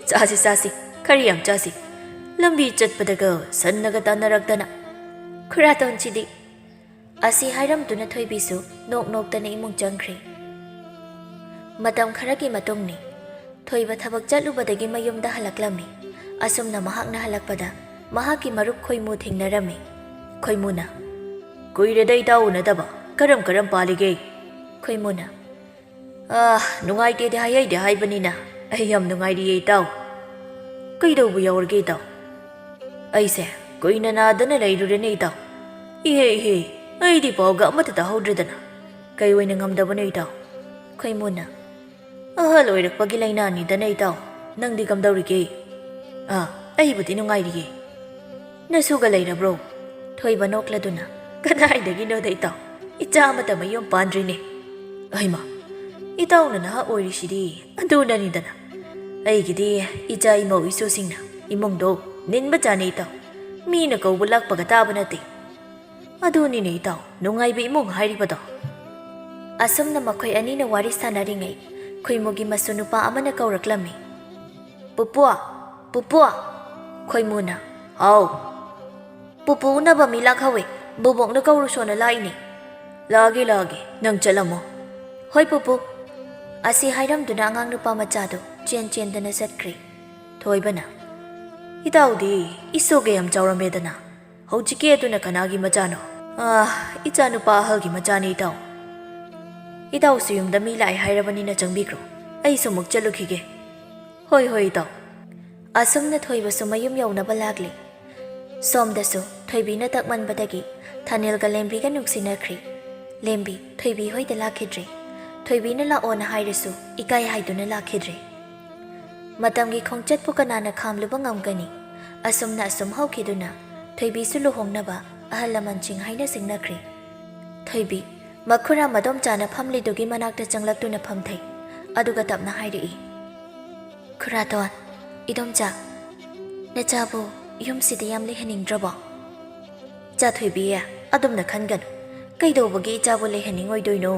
"ꯆꯥꯁꯤ, ꯆꯥꯁꯤ, ꯈꯔ ꯌꯥꯝ ꯆꯥꯁꯤ꯫ ꯂꯝꯕꯤ ꯆꯠꯄꯗꯒ ꯁꯟꯅꯒ ꯇꯥꯟꯅꯔꯛꯇꯅ꯫ ꯈꯨꯔꯥꯇꯣꯟꯁꯤꯗꯤ!" ꯑꯁꯤ ꯍꯥꯏꯔꯝꯗꯨꯅ ꯊꯣꯏꯕꯤꯁꯨ ꯅꯣꯛ ꯅꯣꯛꯇꯅ ꯏꯃꯨꯡ ꯆꯪꯈ꯭ꯔꯦ꯫ ꯃꯇꯝ ꯈꯔꯒꯤ ꯃꯇꯨꯡꯅꯤ꯫ ꯊꯣꯏꯕ ꯊꯕꯛ ꯆꯠꯂꯨꯕꯗꯒꯤ ꯃꯌꯨꯝꯗ ꯍꯜꯂꯛꯂꯝꯃꯤ꯫ ꯑꯁꯨꯝꯅ ꯃꯍꯥꯛꯅ ꯍꯜꯂꯛꯄꯗ ꯃꯍꯥꯛꯀꯤ ꯃꯔꯨꯞ ꯈꯣꯏꯃꯨ ꯊꯦꯡꯅꯔꯝꯃꯤ꯫ ꯈꯣꯏꯃꯨꯅ, "ꯀꯨꯏꯔꯦꯗ ꯏꯇꯥꯎ ꯎꯅꯗꯕ, ꯀꯔꯝ ꯀꯔꯝ ꯄꯥꯜꯂꯤꯒꯦ?" ꯈꯣꯏꯃꯨꯅ, "ꯑꯥ, ꯅꯨꯡꯉꯥꯏꯇꯦꯗꯤ ꯍꯥꯏꯍꯩꯗꯦ ꯍꯥꯏꯕꯅꯤꯅ, ꯑꯩ ꯌꯥꯝ ꯅꯨꯡꯉꯥꯏꯔꯤꯌꯦ ꯏꯇꯥꯎ꯫" "ꯀꯩꯗꯧꯕ ꯌꯥꯎꯔꯒꯦ ꯏꯇꯥꯎ?" "ꯑꯩꯁꯦ ꯀꯨꯏꯅ ꯅꯥꯗꯅ ꯂꯩꯔꯨꯔꯦꯅꯦ ꯏꯇꯥꯎ꯫ ꯏꯍꯦ ꯏꯍꯦ, ꯑꯩꯗꯤ ꯄꯥꯎꯒ ꯑꯃꯠꯇ ꯇꯥꯍꯧꯗ꯭ꯔꯦꯗꯅ꯫ ꯀꯩ ꯑꯣꯏꯅ ꯉꯝꯗꯕꯅꯣ ꯏꯇꯥꯎ?" ꯈꯣꯏꯃꯨꯅ, "ꯑꯍꯜ ꯑꯣꯏꯔꯛꯄꯒꯤ ꯂꯥꯏꯅꯥꯅꯤꯗꯅ ꯏꯇꯥꯎ꯫ ꯅꯪꯗꯤ ꯀꯝꯗꯧꯔꯤꯒꯦ?" "ꯑꯥ, ꯑꯩꯕꯨꯗꯤ ꯅꯨꯡꯉꯥꯏꯔꯤꯌꯦ꯫" "ꯅꯁꯨꯒ ꯂꯩꯔꯕ꯭ꯔꯣ?" ꯊꯣꯏꯕ ꯅꯣꯛꯂꯗꯨꯅ, "ꯀꯗꯥꯏꯗꯒꯤꯅꯣꯗ ꯏꯇꯥꯎ, ꯏꯆꯥ ꯑꯃꯠꯇ ꯃꯌꯨꯝ ꯄꯥꯟꯗ꯭ꯔꯤꯅꯦ꯫" "ꯑꯩꯃ, ꯏꯇꯥꯎꯅ ꯅꯍꯥ ꯑꯣꯏꯔꯤꯁꯤꯗꯤ ꯑꯗꯨꯅꯅꯤꯗꯅ꯫ ꯑꯩꯒꯤꯗꯤ ꯏꯆꯥ ꯏꯃꯧ ꯏꯁꯨꯁꯤꯡꯅ ꯏꯃꯨꯡꯗꯣ ꯅꯤꯟꯕ ꯆꯥꯅꯤ ꯏꯇꯥꯎ꯫ ꯃꯤꯅ ꯀꯧꯕ ꯂꯥꯛꯄꯒ ꯇꯥꯕ ꯅꯠꯇꯦ꯫" "ꯑꯗꯨꯅꯤꯅꯦ ꯏꯇꯥꯎ, ꯅꯨꯡꯉꯥꯏꯕ ꯏꯃꯨꯡ ꯍꯥꯏꯔꯤꯕꯗꯣ꯫" ꯑꯁꯨꯝꯅ ꯃꯈꯣꯏ ꯑꯅꯤꯅ ꯋꯥꯔꯤ ꯁꯥꯟꯅꯔꯤꯉꯩ ꯈꯣꯏꯃꯨꯒꯤ ꯃꯁꯨ ꯅꯨꯄꯥ ꯑꯃꯅ ꯀꯧꯔꯛꯂꯝꯃꯤ꯫ "ꯄꯨꯄꯨ! ꯄꯨꯄꯨ!" ꯈꯣꯏꯃꯨꯅ, "ꯍꯥꯎ!" "ꯄꯨꯄꯨ ꯎꯅꯕ ꯃꯤ ꯂꯥꯛꯍꯧꯋꯦ꯫ ꯕꯣꯕꯣꯛꯅ ꯀꯧꯔꯨꯁꯣꯅ ꯂꯥꯛꯏꯅꯦ꯫" "ꯂꯥꯛꯑꯒꯦ, ꯂꯥꯛꯑꯒꯦ꯫ ꯅꯪ ꯆꯠꯂꯝꯃꯣ꯫" "ꯍꯣꯏ, ꯄꯨꯄꯨ꯫" ꯑꯁꯤ ꯍꯥꯏꯔꯝꯗꯨꯅ ꯑꯉꯥꯡ ꯅꯨꯄꯥ ꯃꯆꯥꯗꯨ ꯆꯦꯟ ꯆꯦꯟꯗꯅ ꯆꯠꯈ꯭ꯔꯦ꯫ ꯊꯣꯏꯕꯅ, "ꯏꯇꯥꯎꯗꯤ ꯏꯁꯨꯒ ꯌꯥꯝ ꯆꯥꯎꯔꯝꯃꯦꯗꯅ꯫ ꯍꯧꯖꯤꯛꯀꯤ ꯑꯗꯨꯅ ꯀꯅꯥꯒꯤ ꯃꯆꯥꯅꯣ?" "ꯑꯥ, ꯏꯆꯥ ꯅꯨꯄꯥ ꯑꯍꯜꯒꯤ ꯃꯆꯥꯅꯤ, ꯏꯇꯥꯎ꯫" "ꯏꯇꯥꯎꯁꯨ ꯌꯨꯝꯗ ꯃꯤ ꯂꯥꯛꯑꯦ ꯍꯥꯏꯔꯕꯅꯤꯅ ꯆꯪꯕꯤꯈ꯭ꯔꯣ꯫ ꯑꯩꯁꯨ ꯑꯃꯨꯛ ꯆꯠꯂꯨꯈꯤꯒꯦ꯫" "ꯍꯣꯏ, ꯍꯣꯏ, ꯏꯇꯥꯎ꯫" ꯑꯁꯨꯝꯅ ꯊꯣꯏꯕꯁꯨ ꯃꯌꯨꯝ ꯌꯧꯅꯕ ꯂꯥꯛꯂꯤ꯫ ꯁꯣꯝꯗꯁꯨ ꯊꯣꯏꯕꯤꯅ ꯇꯛꯃꯟꯕꯗꯒꯤ ꯊꯥꯅꯦꯜꯒ ꯂꯦꯝꯕꯤꯒ ꯅꯨꯡꯁꯤꯅꯈ꯭ꯔꯦ꯫ ꯂꯦꯝꯕꯤ ꯊꯣꯏꯕꯤ ꯍꯣꯏꯗ ꯂꯥꯛꯈꯤꯗ꯭ꯔꯦ꯫ ꯊꯣꯏꯕꯤꯅ ꯂꯥꯛꯑꯣꯅ ꯍꯥꯏꯔꯁꯨ ꯏꯀꯥꯏ ꯍꯥꯏꯗꯨꯅ ꯂꯥꯛꯈꯤꯗ꯭ꯔꯦ꯫ ꯃꯇꯝꯒꯤ ꯈꯣꯡꯆꯠꯄꯨ ꯀꯅꯥꯅ ꯈꯥꯝꯂꯨꯕ ꯉꯝꯒꯅꯤ? ꯑꯁꯨꯝꯅ ꯑꯁꯨꯝ ꯍꯧꯈꯤꯗꯨꯅ ꯊꯣꯏꯕꯤꯁꯨ ꯂꯨꯍꯣꯡꯅꯕ ꯑꯍꯜ ꯂꯃꯟꯁꯤꯡ ꯍꯥꯏꯅ ꯁꯤꯡꯅꯈ꯭ꯔꯦ꯫ ꯊꯣꯏꯕꯤ ꯃꯈꯨꯔꯥ ꯃꯗꯣꯝꯆꯥꯅ ꯐꯝꯂꯤꯗꯨꯒꯤ ꯃꯅꯥꯛꯇ ꯆꯪꯂꯛꯇꯨꯅ ꯐꯝꯊꯩ꯫ ꯑꯗꯨꯒ ꯇꯞꯅ ꯍꯥꯏꯔꯛꯏ, "ꯈꯨꯔꯥꯇꯣꯟ, ꯏꯗꯣꯝꯆꯥ, ꯅꯆꯥꯕꯨ ꯌꯨꯝꯁꯤꯗ ꯌꯥꯝ ꯂꯩꯍꯟꯅꯤꯡꯗ꯭ꯔꯕꯣ?" "ꯏꯆꯥ ꯊꯣꯏꯕꯤ, ꯑꯗꯨꯝꯅ ꯈꯟꯒꯅꯨ꯫ ꯀꯩꯗꯧꯕꯒꯤ ꯏꯆꯥꯕꯨ ꯂꯩꯍꯟꯅꯤꯡꯉꯣꯏꯗꯣꯏꯅꯣ?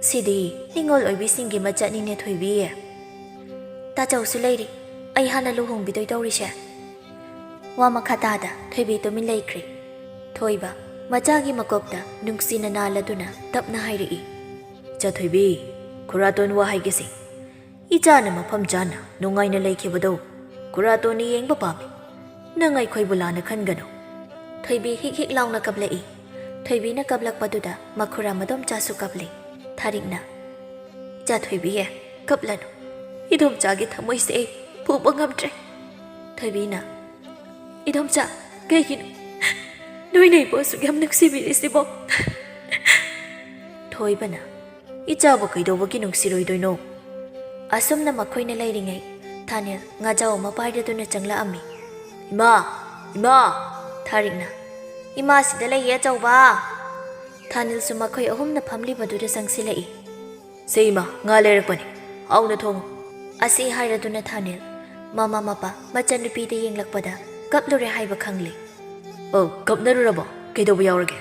ꯁꯤꯗꯤ ꯅꯤꯡꯉꯣꯜ ꯑꯣꯏꯕꯤꯁꯤꯡꯒꯤ ꯃꯆꯠꯅꯤꯅꯦ ꯊꯣꯏꯕꯤ꯫" "ꯇꯥꯆꯧꯁꯨ ꯂꯩꯔꯤ꯫ ꯑꯩ ꯍꯥꯟꯅ ꯂꯨꯍꯣꯡꯕꯤꯗꯣꯏ ꯇꯧꯔꯤꯁꯦ꯫" ꯋꯥ ꯃꯈꯥ ꯇꯥꯗ ꯊꯣꯏꯕꯤ ꯇꯨꯃꯤꯟ ꯂꯩꯈ꯭ꯔꯦ꯫ ꯊꯣꯏꯕ ꯃꯆꯥꯒꯤ ꯃꯀꯣꯛꯇ ꯅꯨꯡꯁꯤꯅ ꯅꯥꯜꯂꯗꯨꯅ ꯇꯞꯅ ꯍꯥꯏꯔꯛꯏ, "ꯏꯆꯥ ꯊꯣꯏꯕꯤ, ꯈꯨꯔꯥꯇꯣꯟ ꯋꯥ ꯍꯥꯏꯒꯦꯁꯦ꯫ ꯏꯆꯥꯅ ꯃꯐꯝ ꯆꯥꯅ ꯅꯨꯡꯉꯥꯏꯅ ꯂꯩꯈꯤꯕꯗꯣ ꯈꯨꯔꯥꯇꯣꯟꯅ ꯌꯦꯡꯕ ꯄꯥꯝꯃꯤ꯫ ꯅꯪ ꯑꯩꯈꯣꯏꯕꯨ ꯂꯥꯟꯅ ꯈꯟꯒꯅꯨ꯫" ꯊꯣꯏꯕꯤ ꯍꯤꯛ ꯍꯤꯛ ꯂꯥꯎꯅ ꯀꯞꯂꯛꯏ꯫ ꯊꯣꯏꯕꯤꯅ ꯀꯞꯂꯛꯄꯗꯨꯗ ꯃꯈꯨꯔꯥ ꯃꯗꯣꯝꯆꯥꯁꯨ ꯀꯞꯂꯤ꯫ ꯊꯥꯔꯤꯛꯅ, "ꯏꯆꯥ ꯊꯣꯏꯕꯤ, ꯀꯞꯂꯅꯨ꯫ ꯏꯗꯣꯝꯆꯥꯒꯤ ꯊꯃꯣꯏꯁꯦ ꯑꯩ ꯄꯨꯕ ꯉꯝꯗ꯭ꯔꯦ꯫" ꯊꯣꯏꯕꯤꯅ, "ꯏꯗꯣꯝꯆꯥ, ꯀꯩꯒꯤꯅꯣ ꯅꯣꯏꯅ ꯑꯩꯕꯨ ꯑꯁꯨꯛ ꯌꯥꯝ ꯅꯨꯡꯁꯤꯕꯤꯔꯤꯁꯤꯕꯣ?" ꯊꯣꯏꯕꯅ, "ꯏꯆꯥꯕꯨ ꯀꯩꯗꯧꯕꯒꯤ ꯅꯨꯡꯁꯤꯔꯣꯏꯗꯣꯏꯅꯣ?" ꯑꯁꯨꯝꯅ ꯃꯈꯣꯏꯅ ꯂꯩꯔꯤꯉꯩ ꯊꯥꯅꯦꯜ ꯉꯥꯖꯥꯎ ꯑꯃ ꯄꯥꯏꯔꯗꯨꯅ ꯆꯪꯂꯛꯑꯝꯃꯤ꯫ "ꯏꯃꯥ! ꯏꯃꯥ!" ꯊꯥꯔꯤꯛꯅ, "ꯏꯃꯥ ꯁꯤꯗ ꯂꯩꯌꯦ ꯑꯆꯧꯕ!" ꯊꯥꯅꯦꯜꯁꯨ ꯃꯈꯣꯏ ꯑꯍꯨꯝꯅ ꯐꯝꯂꯤꯕꯗꯨꯗ ꯆꯪꯁꯤꯜꯂꯛꯏ꯫ "ꯁꯦ ꯏꯃꯥ, ꯉꯥ ꯂꯩꯔꯛꯄꯅꯤ, ꯍꯥꯎꯅ ꯊꯣꯡꯉꯨ꯫" ꯑꯁꯤ ꯍꯥꯏꯔꯗꯨꯅ ꯊꯥꯅꯦꯜ ꯃꯃꯥ ꯃꯄꯥ ꯃꯆꯟꯅꯨꯄꯤꯗ ꯌꯦꯡꯂꯛꯄꯗ ꯀꯞꯂꯨꯔꯦ ꯍꯥꯏꯕ ꯈꯪꯂꯦ꯫ "ꯑꯣ, ꯀꯞꯅꯔꯨꯔꯕꯣ? ꯀꯩꯗꯧꯕ ꯌꯥꯎꯔꯒꯦ?"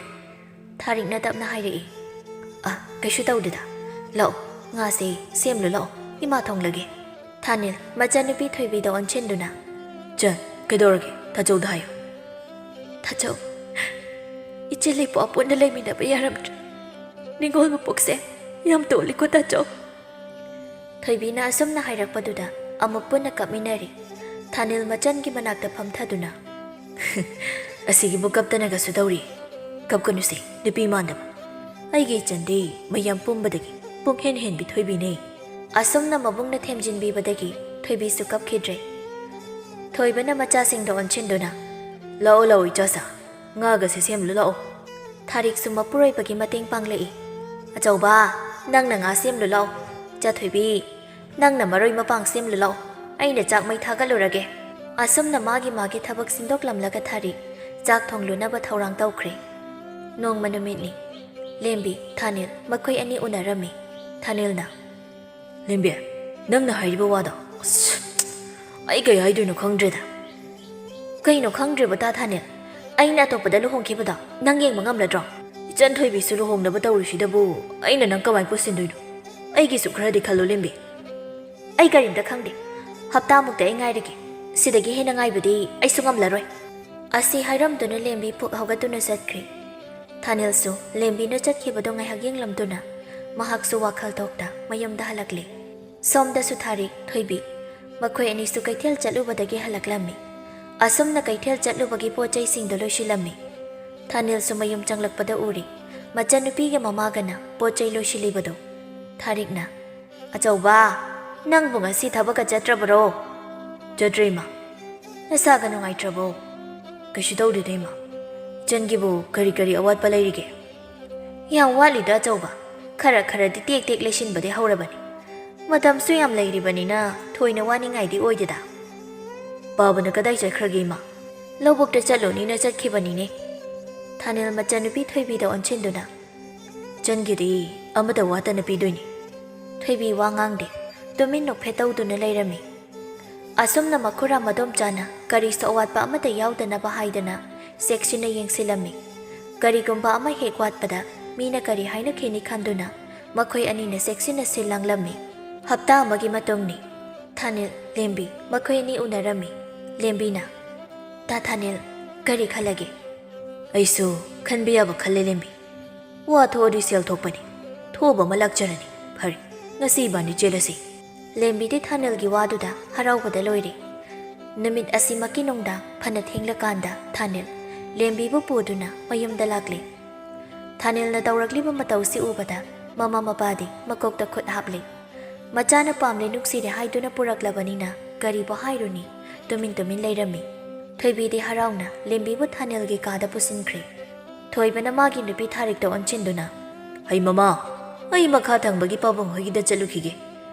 ꯊꯥꯔꯤꯛꯅ ꯇꯞꯅ ꯍꯥꯏꯔꯛꯏ꯫ "ꯑ, ꯀꯩꯁꯨ ꯇꯧꯗꯦꯗ꯫ ꯂꯥꯛꯑꯣ, "ꯉꯥꯁꯦ ꯁꯦꯝꯂꯨ ꯂꯥꯛꯑꯣ, ꯏꯃꯥ ꯊꯣꯡꯂꯒꯦ"꯫ ꯊꯥꯅꯤꯜ ꯃꯆꯥꯅꯨꯄꯤ ꯊꯣꯏꯕꯤꯗ ꯑꯣꯟꯁꯤꯟꯗꯨꯅ, "ꯆꯟ, ꯀꯩꯗꯧꯔꯒꯦ? ꯇꯥꯆꯧꯗ ꯍꯥꯏꯌꯨ"꯫ "ꯇꯥꯆꯧ, ꯏꯆꯦ ꯂꯩꯄꯥꯛ ꯄꯨꯟꯅ ꯂꯩꯃꯤꯟꯅꯕ ꯌꯥꯔꯝꯗ꯭ꯔꯦ꯫ ꯅꯤꯡꯉꯣꯜ ꯃꯄꯣꯛꯁꯦ ꯌꯥꯝ ꯇꯣꯜꯂꯤꯀꯣ ꯇꯥꯆꯧ"꯫ ꯊꯣꯏꯕꯤꯅ ꯑꯁꯨꯝꯅ ꯍꯥꯏꯔꯛꯄꯗꯨꯗ ꯑꯃꯨꯛ ꯄꯨꯟꯅ ꯀꯞꯃꯤꯟꯅꯔꯤ꯫ ꯊꯥꯅꯤꯜ ꯃꯆꯟꯒꯤ ꯃꯅꯥꯛꯇ ꯐꯝꯊꯗꯨꯅ, "ꯑꯁꯤꯒꯤꯕꯨ ꯀꯞꯇꯅꯒꯁꯨ ꯇꯧꯔꯤ꯫ ꯀꯞꯀꯅꯨꯁꯦ, ꯅꯨꯄꯤ ꯃꯥꯟꯗꯕ꯫ ꯑꯩꯒꯤ ꯏꯆꯟꯗꯤ ꯃꯌꯥꯝ ꯄꯨꯝꯕꯗꯒꯤ ꯄꯨꯡꯍꯦꯟ ꯍꯦꯟꯕꯤ ꯊꯣꯏꯕꯤꯅꯦ"꯫ ꯑꯁꯨꯝꯅ ꯃꯕꯨꯡꯅ ꯊꯦꯝꯖꯤꯟꯕꯤꯕꯗꯒꯤ ꯊꯣꯏꯕꯤꯁꯨ ꯀꯞꯈꯤꯗ꯭ꯔꯦ꯫ ꯊꯣꯏꯕꯅ ꯃꯆꯥꯁꯤꯡꯗ ꯑꯣꯟꯁꯤꯟꯗꯨꯅ, "ꯂꯥꯛꯑꯣ ꯂꯥꯛꯑꯣ ꯏꯆꯥꯁꯥ, ꯉꯥꯒꯁꯦ ꯁꯦꯝꯂꯨ ꯂꯥꯛꯑꯣ"꯫ ꯊꯥꯔꯤꯛꯁꯨ ꯃꯄꯨꯔꯣꯏꯕꯒꯤ ꯃꯇꯦꯡ ꯄꯥꯡꯂꯛꯏ꯫ "ꯑꯆꯧꯕ, ꯅꯪꯅ ꯉꯥ ꯁꯦꯝꯂꯨ ꯂꯥꯛꯑꯣ꯫ ꯆꯥꯊꯣꯏꯕꯤ, ꯅꯪꯅ ꯃꯔꯣꯏ ꯃꯄꯥꯡ ꯁꯦꯝꯂꯨ ꯂꯥꯛꯑꯣ꯫ ꯑꯩꯅ ꯆꯥꯛ ꯃꯩ ꯊꯥꯒꯠꯂꯨꯔꯒꯦ"꯫ ꯑꯁꯨꯝꯅ ꯃꯥꯒꯤ ꯃꯥꯒꯤ ꯊꯕꯛ ꯁꯤꯟꯗꯣꯛꯂꯝꯂꯒ ꯊꯥꯔꯤꯛ ꯆꯥꯛ ꯊꯣꯡꯂꯨꯅꯕ ꯊꯧꯔꯥꯡ ꯇꯧꯈ꯭ꯔꯦ꯫ ꯅꯣꯡꯃ ꯅꯨꯃꯤꯠꯅꯤ꯫ ꯂꯦꯝꯕꯤ, ꯊꯥꯅꯤꯜ ꯃꯈꯣꯏ ꯑꯅꯤ ꯎꯅꯔꯝꯃꯤ꯫ ꯊꯥꯅꯤꯜꯅ, "ꯂꯦꯝꯕꯤ, ꯅꯪꯅ ꯍꯥꯏꯔꯤꯕ ꯋꯥꯗꯣ, ꯑꯁ, ꯑꯩ ꯀꯩ ꯍꯥꯏꯗꯣꯏꯅꯣ ꯈꯪꯗ꯭ꯔꯦꯗ"꯫ "ꯀꯩꯅꯣ ꯈꯪꯗ꯭ꯔꯤꯕ ꯇꯥ ꯊꯥꯅꯤꯜ? ꯑꯩꯅ ꯑꯇꯣꯞꯄꯗ ꯂꯨꯍꯣꯡꯈꯤꯕꯗꯣ ꯅꯪ ꯌꯦꯡꯕ ꯉꯝꯂꯗ꯭ꯔꯣ? ꯏꯆꯟ ꯊꯣꯏꯕꯤꯁꯨ ꯂꯨꯍꯣꯡꯅꯕ ꯇꯧꯔꯤꯁꯤꯗꯕꯨ ꯑꯩꯅ ꯅꯪ ꯀꯃꯥꯏꯅ ꯄꯨꯁꯤꯟꯗꯣꯏꯅꯣ? ꯑꯩꯒꯤꯁꯨ ꯈꯔꯗꯤ ꯈꯜꯂꯨ ꯂꯦꯝꯕꯤ"꯫ "ꯑꯩ ꯀꯔꯤꯝꯇ ꯈꯪꯗꯦ꯫ ꯍꯞꯇꯥꯃꯨꯛꯇ ꯑꯩ ꯉꯥꯏꯔꯒꯦ꯫ ꯁꯤꯗꯒꯤ ꯍꯦꯟꯅ ꯉꯥꯏꯕꯗꯤ ꯑꯩꯁꯨ ꯉꯝꯂꯔꯣꯏ"꯫ ꯑꯁꯤ ꯍꯥꯏꯔꯝꯗꯨꯅ ꯂꯦꯝꯕꯤ ꯐꯨꯛ ꯍꯧꯒꯠꯇꯨꯅ ꯆꯠꯈ꯭ꯔꯦ꯫ ꯊꯥꯅꯤꯜꯁꯨ ꯂꯦꯝꯕꯤꯅ ꯆꯠꯈꯤꯕꯗꯣ ꯉꯥꯏꯍꯥꯛ ꯌꯦꯡꯂꯝꯗꯨꯅ ꯃꯍꯥꯛꯁꯨ ꯋꯥꯈꯜ ꯊꯣꯛꯇ ꯃꯌꯨꯝꯗ ꯍꯜꯂꯛꯂꯦ꯫ ꯁꯣꯝꯗꯁꯨ ꯊꯥꯔꯤꯛ, ꯊꯣꯏꯕꯤ ꯃꯈꯣꯏ ꯑꯅꯤꯁꯨ ꯀꯩꯊꯦꯜ ꯆꯠꯂꯨꯕꯗꯒꯤ ꯍꯜꯂꯛꯂꯝꯃꯤ꯫ ꯑꯁꯨꯝꯅ ꯀꯩꯊꯦꯜ ꯆꯠꯂꯨꯕꯒꯤ ꯄꯣꯠ ꯆꯩꯁꯤꯡꯗꯣ ꯂꯣꯏꯁꯤꯜꯂꯝꯃꯤ꯫ ꯊꯥꯅꯤꯜꯁꯨ ꯃꯌꯨꯝ ꯆꯪꯂꯛꯄꯗ ꯎꯔꯦ ꯃꯆꯟꯅꯨꯄꯤꯒ ꯃꯃꯥꯒꯅ ꯄꯣꯠ ꯆꯩ ꯂꯣꯏꯁꯤꯜꯂꯤꯕꯗꯣ꯫ ꯊꯥꯔꯤꯛꯅ, "ꯑꯆꯧꯕ, ꯅꯪꯕꯨ ꯉꯁꯤ ꯊꯕꯛꯀ ꯆꯠꯇ꯭ꯔꯕꯔꯣ?" "ꯆꯠꯇ꯭ꯔꯦ, ꯏꯃꯥ"꯫ "ꯅꯁꯥꯒ ꯅꯨꯡꯉꯥꯏꯇ꯭ꯔꯕꯣ?" "ꯀꯩꯁꯨ ꯇꯧꯗꯦꯗ, ꯏꯃꯥ꯫ ꯏꯆꯟꯒꯤꯕꯨ ꯀꯔꯤ ꯀꯔꯤ ꯑꯋꯥꯠꯄ ꯂꯩꯔꯤꯒꯦ?" "ꯌꯥꯝ ꯋꯥꯠꯂꯤꯗ, ꯑꯆꯧꯕ꯫ ꯈꯔ ꯈꯔꯗꯤ ꯇꯦꯛ ꯇꯦꯛ ꯂꯩꯁꯤꯟꯕꯗꯤ ꯍꯧꯔꯕꯅꯤ꯫ ꯃꯇꯝꯁꯨ ꯌꯥꯝ ꯂꯩꯔꯤꯕꯅꯤꯅ ꯊꯣꯏꯅ ꯋꯥꯅꯤꯡꯉꯥꯏꯗꯤ ꯑꯣꯏꯗꯦꯗ"꯫ "ꯄꯥꯕꯅ ꯀꯗꯥꯏ ꯆꯠꯈ꯭ꯔꯒꯦ, ꯏꯃꯥ?" "ꯂꯧꯕꯨꯛꯇ ꯆꯠꯂꯨꯅꯤꯅ ꯆꯠꯈꯤꯕꯅꯤꯅꯦ"꯫ ꯊꯥꯅꯤꯜ ꯃꯆꯟꯅꯨꯄꯤ ꯊꯣꯏꯕꯤꯗ ꯑꯣꯟꯁꯤꯟꯗꯨꯅ, "ꯏꯆꯟꯒꯤꯗꯤ ꯑꯃꯠꯇ ꯋꯥꯠꯇꯅ ꯄꯤꯗꯣꯏꯅꯤ"꯫ ꯊꯣꯏꯕꯤ ꯋꯥ ꯉꯥꯡꯗꯦ꯫ ꯇꯨꯃꯤꯟ ꯅꯣꯛꯐꯦꯠ ꯇꯧꯗꯨꯅ ꯂꯩꯔꯝꯃꯤ꯫ ꯑꯁꯨꯝꯅ ꯃꯈꯨꯔꯥ ꯃꯗꯣꯝꯆꯥꯅ ꯀꯔꯤꯁꯨ ꯑꯋꯥꯠꯄ ꯑꯃꯠꯇ ꯌꯥꯎꯗꯅꯕ ꯍꯥꯏꯗꯅ ꯆꯦꯛꯁꯤꯟꯅ ꯌꯦꯡꯁꯤꯜꯂꯝꯃꯤ꯫ ꯀꯔꯤꯒꯨꯝꯕ ꯑꯃ ꯍꯦꯛ ꯋꯥꯠꯄꯗ ꯃꯤꯅ ꯀꯔꯤ ꯍꯥꯏꯅꯈꯤꯅꯤ ꯈꯟꯗꯨꯅ ꯃꯈꯣꯏ ꯑꯅꯤꯅ ꯆꯦꯛꯁꯤꯟꯅ ꯁꯤꯜ ꯂꯥꯡꯂꯝꯃꯤ꯫ ꯍꯞꯇꯥ ꯑꯃꯒꯤ ꯃꯇꯨꯡꯅꯤ꯫ ꯊꯥꯅꯤꯜ, ꯂꯦꯝꯕꯤ ꯃꯈꯣꯏ ꯑꯅꯤ ꯎꯅꯔꯝꯃꯤ꯫ ꯂꯦꯝꯕꯤꯅ, "ꯇꯥ ꯊꯥꯅꯤꯜ, ꯀꯔꯤ ꯈꯜꯂꯒꯦ?" "ꯑꯩꯁꯨ ꯈꯟꯕ ꯌꯥꯕ ꯈꯜꯂꯦ, ꯂꯦꯝꯕꯤ꯫ ꯋꯥ ꯊꯣꯛꯑꯗꯤ ꯁꯦꯜ ꯊꯣꯛꯄꯅꯤ꯫ ꯊꯣꯛꯑꯕ ꯑꯃ ꯂꯥꯛꯆꯔꯅꯤ꯫ ꯐꯔꯦ, ꯉꯁꯤ ꯏꯕꯥꯅꯤ ꯆꯦꯜꯂꯁꯤ꯫" ꯂꯦꯝꯕꯤꯗꯤ ꯊꯥꯅꯤꯜꯒꯤ ꯋꯥꯗꯨꯗ ꯍꯔꯥꯎꯕꯗ ꯂꯣꯏꯔꯦ꯫ ꯅꯨꯃꯤꯠ ꯑꯁꯤꯃꯛꯀꯤ ꯅꯨꯡꯗꯥꯡ ꯐꯅ ꯊꯦꯡꯂꯀꯥꯟꯗ ꯊꯥꯅꯤꯜ ꯂꯦꯝꯕꯤꯕꯨ ꯄꯨꯗꯨꯅ ꯃꯌꯨꯝꯗ ꯂꯥꯛꯂꯦ꯫ ꯊꯥꯅꯤꯜꯅ ꯇꯧꯔꯛꯂꯤꯕ ꯃꯇꯧꯁꯤ ꯎꯕꯗ ꯃꯃꯥ ꯃꯄꯥꯗꯤ ꯃꯀꯣꯛꯇ ꯈꯨꯠ ꯍꯥꯞꯂꯦ꯫ ꯃꯆꯥꯅ ꯄꯥꯝꯂꯦ ꯅꯨꯡꯁꯤꯔꯦ ꯍꯥꯏꯗꯨꯅ ꯄꯨꯔꯛꯂꯕꯅꯤꯅ ꯀꯔꯤꯕꯨ ꯍꯥꯏꯔꯨꯅꯤ? ꯇꯨꯃꯤꯟ ꯇꯨꯃꯤꯟ ꯂꯩꯔꯝꯃꯤ꯫ ꯊꯣꯏꯕꯤꯗꯤ ꯍꯔꯥꯎꯅ ꯂꯦꯝꯕꯤꯕꯨ ꯊꯥꯅꯤꯜꯒꯤ ꯀꯥꯗ ꯄꯨꯁꯤꯟꯈ꯭ꯔꯦ꯫ ꯊꯣꯏꯕꯅ ꯃꯥꯒꯤ ꯅꯨꯄꯤ ꯊꯥꯔꯤꯛꯇ ꯑꯣꯟꯁꯤꯟꯗꯨꯅ, "ꯍꯩ ꯃꯃꯥ, ꯑꯩ ꯃꯈꯥ ꯊꯪꯕꯒꯤ ꯄꯥꯕꯨꯡ ꯍꯣꯏꯒꯤꯗ ꯆꯠꯂꯨꯈꯤꯒꯦ꯫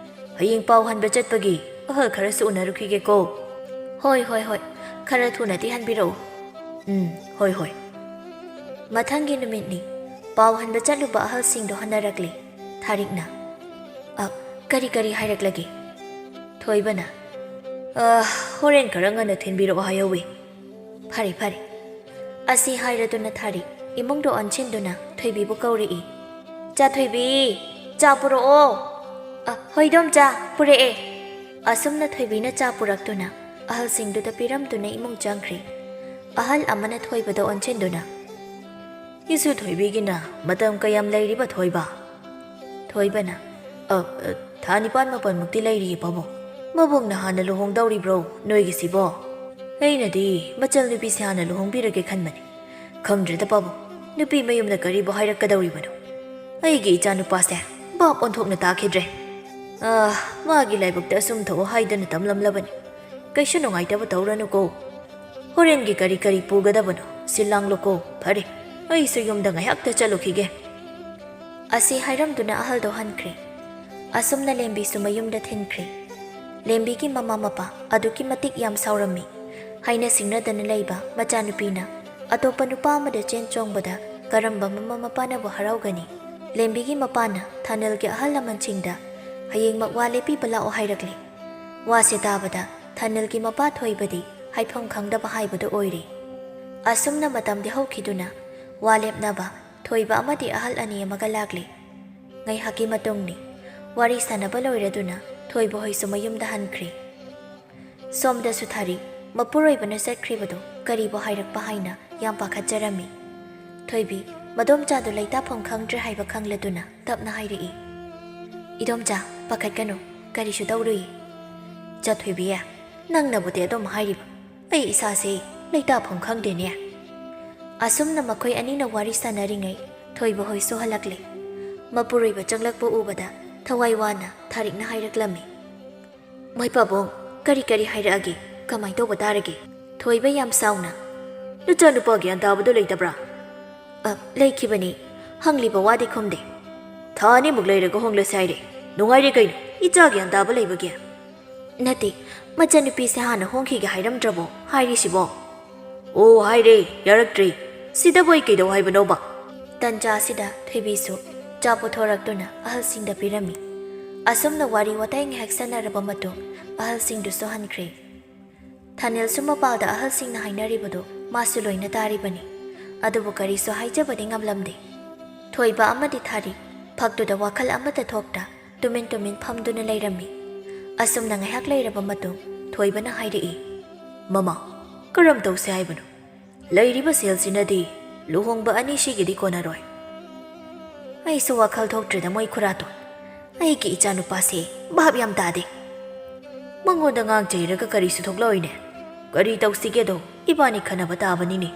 ꯍꯌꯦꯡ ꯄꯥꯎ ꯍꯟꯕ ꯆꯠꯄꯒꯤ ꯑꯍꯜ ꯈꯔꯁꯨ ꯎꯅꯔꯨꯈꯤꯒꯦꯀꯣ꯫" "ꯍꯣꯏ, ꯍꯣꯏ, ꯍꯣꯏ꯫ ꯈꯔ ꯊꯨꯅꯗꯤ ꯍꯟꯕꯤꯔꯛꯎ꯫" "ꯎꯝ, ꯍꯣꯏ, ꯍꯣꯏ꯫" ꯃꯊꯪꯒꯤ ꯅꯨꯃꯤꯠꯅꯤ꯫ ꯄꯥꯎ ꯍꯟꯕ ꯆꯠꯂꯨꯕ ꯑꯍꯜꯁꯤꯡꯗꯣ ꯍꯟꯅꯔꯛꯂꯦ꯫ ꯊꯥꯔꯤꯛꯅ, "ꯑ, ꯀꯔꯤ ꯀꯔꯤ ꯍꯥꯏꯔꯛꯂꯒꯦ?" ꯊꯣꯏꯕꯅ, "ꯑ, ꯍꯣꯔꯦꯟ ꯈꯔ ꯉꯟꯅ ꯊꯤꯟꯕꯤꯔꯛꯑꯣ ꯍꯥꯏꯍꯧꯋꯤ꯫" "ꯐꯔꯦ, ꯐꯔꯦ꯫" ꯑꯁꯤ ꯍꯥꯏꯔꯗꯨꯅ ꯊꯥꯔꯤꯛ ꯏꯃꯨꯡꯗ ꯑꯣꯟꯁꯤꯟꯗꯨꯅ ꯊꯣꯏꯕꯤꯕꯨ ꯀꯧꯔꯛꯏ꯫ "ꯆꯥ ꯊꯣꯏꯕꯤ, ꯆꯥ ꯄꯨꯔꯛꯑꯣ꯫" "ꯑ, ꯍꯣꯏ ꯏꯗꯣꯝꯆꯥ, ꯄꯨꯔꯛꯑꯦ꯫" ꯑꯁꯨꯝꯅ ꯊꯣꯏꯕꯤꯅ ꯆꯥ ꯄꯨꯔꯛꯇꯨꯅ ꯑꯍꯜꯁꯤꯡꯗꯨꯗ ꯄꯤꯔꯝꯗꯨꯅ ꯏꯃꯨꯡ ꯆꯪꯈ꯭ꯔꯦ꯫ ꯑꯍꯜ ꯑꯃꯅ ꯊꯣꯏꯕꯗ ꯑꯣꯟꯁꯤꯟꯗꯨꯅ, "ꯏꯁꯨ ꯊꯣꯏꯕꯤꯒꯤꯅ ꯃꯇꯝ ꯀꯌꯥꯝ ꯂꯩꯔꯤꯕ, ꯊꯣꯏꯕ?" ꯊꯣꯏꯕꯅ, "ꯑ, ꯑ, ꯊꯥ ꯅꯤꯄꯥꯟ ꯃꯥꯄꯟꯃꯨꯛꯇꯤ ꯂꯩꯔꯤꯌꯦ, ꯄꯥꯕꯨꯡ꯫ ꯃꯕꯨꯡꯅ ꯍꯥꯟꯅ ꯂꯨꯍꯣꯡꯗꯧꯔꯤꯕ꯭ꯔꯣ ꯅꯣꯏꯒꯤꯁꯤꯕꯣ? ꯑꯩꯅꯗꯤ ꯃꯆꯜ ꯅꯨꯄꯤꯁꯦ ꯍꯥꯟꯅ ꯂꯨꯍꯣꯡꯕꯤꯔꯒꯦ ꯈꯟꯕꯅꯤ꯫ ꯈꯪꯗ꯭ꯔꯦꯗ, ꯄꯥꯕꯨꯡ, ꯅꯨꯄꯤ ꯃꯌꯨꯝꯅ ꯀꯔꯤꯕꯨ ꯍꯥꯏꯔꯛꯀꯗꯧꯔꯤꯕꯅꯣ? ꯑꯩꯒꯤ ꯏꯆꯥ ꯅꯨꯄꯥꯁꯦ ꯚꯥꯞ ꯑꯣꯟꯊꯣꯛꯅ ꯇꯥꯈꯤꯗ꯭ꯔꯦ꯫ ꯑ, ꯃꯥꯒꯤ ꯂꯥꯏꯕꯛꯇ ꯑꯁꯨꯝ ꯊꯣꯛꯑꯣ ꯍꯥꯏꯗꯅ ꯇꯝꯂꯝꯂꯕꯅꯤ꯫ ꯀꯩꯁꯨ ꯅꯨꯡꯉꯥꯏꯇꯕ ꯇꯧꯔꯅꯨꯀꯣ꯫ ꯍꯣꯔꯦꯟꯒꯤ ꯀꯔꯤ ꯀꯔꯤ ꯄꯨꯒꯗꯕꯅꯣ ꯁꯤꯜ ꯂꯥꯡꯂꯣꯀꯣ꯫ ꯐꯔꯦ, ꯑꯩꯁꯨ ꯌꯨꯝꯗ ꯉꯥꯏꯍꯥꯛꯇ ꯆꯠꯂꯨꯈꯤꯒꯦ꯫" ꯑꯁꯤ ꯍꯥꯏꯔꯝꯗꯨꯅ ꯑꯍꯜꯗꯣ ꯍꯟꯈ꯭ꯔꯦ꯫ ꯑꯁꯨꯝꯅ ꯂꯦꯝꯕꯤꯁꯨ ꯃꯌꯨꯝꯗ ꯊꯤꯟꯈ꯭ꯔꯦ꯫ ꯂꯦꯝꯕꯤꯒꯤ ꯃꯃꯥ ꯃꯄꯥ ꯑꯗꯨꯛꯀꯤ ꯃꯇꯤꯛ ꯌꯥꯝ ꯁꯥꯎꯔꯝꯃꯤ꯫ ꯍꯥꯏꯅ ꯁꯤꯡꯅꯗꯅ ꯂꯩꯕ ꯃꯆꯥꯅꯨꯄꯤꯅ ꯑꯇꯣꯞꯄ ꯅꯨꯄꯥ ꯑꯃꯗ ꯆꯦꯟ ꯆꯣꯡꯕꯗ ꯀꯔꯝꯕ ꯃꯃꯥ ꯃꯄꯥꯅꯕꯨ ꯍꯔꯥꯎꯒꯅꯤ? ꯂꯦꯝꯕꯤꯒꯤ ꯃꯄꯥꯅ ꯊꯥꯅꯤꯜꯒꯤ ꯑꯍꯜ ꯂꯃꯟꯁꯤꯡꯗ ꯍꯌꯦꯡꯃꯛ ꯋꯥ ꯂꯦꯞꯄꯤꯕ ꯂꯥꯛꯑꯣ ꯍꯥꯏꯔꯛꯂꯦ꯫ ꯋꯥꯁꯦ ꯇꯥꯕꯗ ꯊꯥꯅꯤꯜꯒꯤ ꯃꯄꯥ ꯊꯣꯏꯕꯗꯤ ꯍꯥꯏꯐꯝ ꯈꯪꯗꯕ ꯍꯥꯏꯕꯗꯨ ꯑꯣꯏꯔꯦ꯫ ꯑꯁꯨꯝꯅ ꯃꯇꯝꯗꯤ ꯍꯧꯈꯤꯗꯨꯅ ꯋꯥ ꯂꯦꯞꯅꯕ ꯊꯣꯏꯕ ꯑꯃꯗꯤ ꯑꯍꯜ ꯑꯅꯤ ꯑꯃꯒ ꯂꯥꯛꯂꯦ꯫ ꯉꯥꯏꯍꯥꯛꯀꯤ ꯃꯇꯨꯡꯅꯤ꯫ ꯋꯥꯔꯤ ꯁꯥꯟꯅꯕ ꯂꯣꯏꯔꯗꯨꯅ ꯊꯣꯏꯕ ꯍꯣꯏꯁꯨ ꯃꯌꯨꯝꯗ ꯍꯟꯈ꯭ꯔꯦ꯫ ꯁꯣꯝꯗꯁꯨ ꯊꯥꯔꯤ ꯃꯄꯨꯔꯣꯏꯕꯅ ꯆꯠꯈ꯭ꯔꯤꯕꯗꯨ ꯀꯔꯤꯕꯨ ꯍꯥꯏꯔꯛꯄ ꯍꯥꯏꯅ ꯌꯥꯝ ꯄꯥꯈꯠꯆꯔꯝꯃꯤ꯫ ꯊꯣꯏꯕꯤ ꯃꯗꯣꯝꯆꯥꯗꯨ ꯂꯩꯇꯥꯐꯝ ꯈꯪꯗ꯭ꯔꯦ ꯍꯥꯏꯕ ꯈꯪꯂꯗꯨꯅ ꯇꯞꯅ ꯍꯥꯏꯔꯛꯏ, "ꯏꯗꯣꯝꯆꯥ, ꯄꯥꯈꯠꯀꯅꯨ, ꯀꯔꯤꯁꯨ ꯇꯧꯔꯨꯏ꯫ ꯆꯥ ꯊꯣꯏꯕꯤ, ꯅꯪꯅꯕꯨꯗꯤ ꯑꯗꯨꯝ ꯍꯥꯏꯔꯤꯕ, ꯑꯩ ꯏꯁꯥꯁꯦ ꯂꯩꯇꯥꯐꯝ ꯈꯪꯗꯦꯅꯦ"꯫ ꯑꯁꯨꯝꯅ ꯃꯈꯣꯏ ꯑꯅꯤꯅ ꯋꯥꯔꯤ ꯁꯥꯟꯅꯔꯤꯉꯩ ꯊꯣꯏꯕ ꯍꯣꯏꯁꯨ ꯍꯜꯂꯛꯂꯦ꯫ ꯃꯄꯨꯔꯣꯏꯕ ꯆꯪꯂꯛꯄ ꯎꯕꯗ ꯊꯋꯥꯏ ꯋꯥꯅ ꯊꯥꯔꯤꯛꯅ ꯍꯥꯏꯔꯛꯂꯝꯃꯤ, "ꯃꯣꯏ ꯄꯥꯕꯨꯡ, ꯀꯔꯤ ꯀꯔꯤ ꯍꯥꯏꯔꯛꯑꯒꯦ? ꯀꯃꯥꯏ ꯇꯧꯕ ꯇꯥꯔꯒꯦ?" ꯊꯣꯏꯕ ꯌꯥꯝ ꯁꯥꯎꯅ, "ꯅꯆꯥꯅꯨꯄꯥ ꯒ꯭ꯌꯥꯟ ꯇꯥꯕꯗꯣ ꯂꯩꯇꯕ꯭ꯔꯥ?" "ꯑ, ꯂꯩꯈꯤꯕꯅꯤ꯫ ꯍꯪꯂꯤꯕ ꯋꯥꯗꯤ ꯈꯨꯝꯗꯦ꯫ ꯊꯥ ꯑꯅꯤꯃꯨꯛ ꯂꯩꯔꯒ ꯍꯣꯡꯂꯁꯦ ꯍꯥꯏꯔꯦ꯫ ꯅꯨꯡꯉꯥꯏꯔꯦ ꯀꯩꯅꯣ, ꯏꯆꯥ ꯒ꯭ꯌꯥꯟ ꯇꯥꯕ ꯂꯩꯕꯒꯤ?" "ꯅꯠꯇꯦ, ꯃꯆꯟꯅꯨꯄꯤꯁꯦ ꯍꯥꯟꯅ ꯍꯣꯡꯈꯤꯒꯦ ꯍꯥꯏꯔꯝꯗ꯭ꯔꯕꯣ ꯍꯥꯏꯔꯤꯁꯤꯕꯣ?" "ꯑꯣ, ꯍꯥꯏꯔꯦ, ꯌꯥꯔꯛꯇ꯭ꯔꯦ꯫ ꯁꯤꯗꯕꯨ ꯑꯩ ꯀꯩꯗꯧ ꯍꯥꯏꯕꯅꯣꯕ?" ꯇꯟꯖꯥꯁꯤꯗ ꯊꯣꯏꯕꯤꯁꯨ ꯆꯥ ꯄꯨꯊꯣꯔꯛꯇꯨꯅ ꯑꯍꯜꯁꯤꯡꯗ ꯄꯤꯔꯝꯃꯤ꯫ ꯑꯁꯨꯝꯅ ꯋꯥꯔꯤ ꯋꯥꯇꯥꯏ ꯉꯥꯏꯍꯥꯛ ꯁꯥꯟꯅꯔꯕ ꯃꯇꯨꯡ ꯑꯍꯜꯁꯤꯡꯗꯨꯁꯨ ꯍꯟꯈ꯭ꯔꯦ꯫ ꯊꯥꯅꯦꯜꯁꯨ ꯃꯄꯥꯜꯗ ꯑꯍꯜꯁꯤꯡꯅ ꯍꯥꯏꯅꯔꯤꯕꯗꯨ ꯃꯥꯁꯨ ꯂꯣꯏꯅ ꯇꯥꯔꯤꯕꯅꯤ꯫ ꯑꯗꯨꯕꯨ ꯀꯔꯤꯁꯨ ꯍꯥꯏꯖꯕꯗꯤ ꯉꯝꯂꯝꯗꯦ꯫ ꯊꯣꯏꯕ ꯑꯃꯗꯤ ꯊꯥꯔꯤ ꯐꯛꯇꯨꯗ ꯋꯥꯈꯜ ꯑꯃꯠꯇ ꯊꯣꯛꯇ ꯇꯨꯃꯤꯟ ꯇꯨꯃꯤꯟ ꯐꯝꯗꯨꯅ ꯂꯩꯔꯝꯃꯤ꯫ ꯑꯁꯨꯝꯅ ꯉꯥꯏꯍꯥꯛ ꯂꯩꯔꯕ ꯃꯇꯨꯡ ꯊꯣꯏꯕꯅ ꯍꯥꯏꯔꯛꯏ, "ꯃꯃꯥ, ꯀꯔꯝ ꯇꯧꯁꯦ ꯍꯥꯏꯕꯅꯣ? ꯂꯩꯔꯤꯕ ꯁꯦꯜꯁꯤꯅꯗꯤ ꯂꯨꯍꯣꯡꯕ ꯑꯅꯤꯁꯤꯒꯤꯗꯤ ꯀꯣꯟꯅꯔꯣꯏ꯫ ꯑꯩꯁꯨ ꯋꯥꯈꯜ ꯊꯣꯛꯇ꯭ꯔꯦꯗ ꯃꯣꯏ ꯈꯨꯔꯥꯇꯣꯟ꯫ ꯑꯩꯒꯤ ꯏꯆꯥꯅꯨꯄꯥꯁꯦ ꯚꯥꯞ ꯌꯥꯝ ꯇꯥꯗꯦ꯫ ꯃꯉꯣꯟꯗ ꯉꯥꯡ ꯆꯩꯔꯒ ꯀꯔꯤꯁꯨ ꯊꯣꯛꯂꯛꯑꯣꯏꯅꯦ꯫ ꯀꯔꯤ ꯇꯧꯁꯤꯒꯦꯗꯣ ꯏꯕꯥꯅꯤ ꯈꯟꯅꯕ ꯇꯥꯕꯅꯤꯅꯦ꯫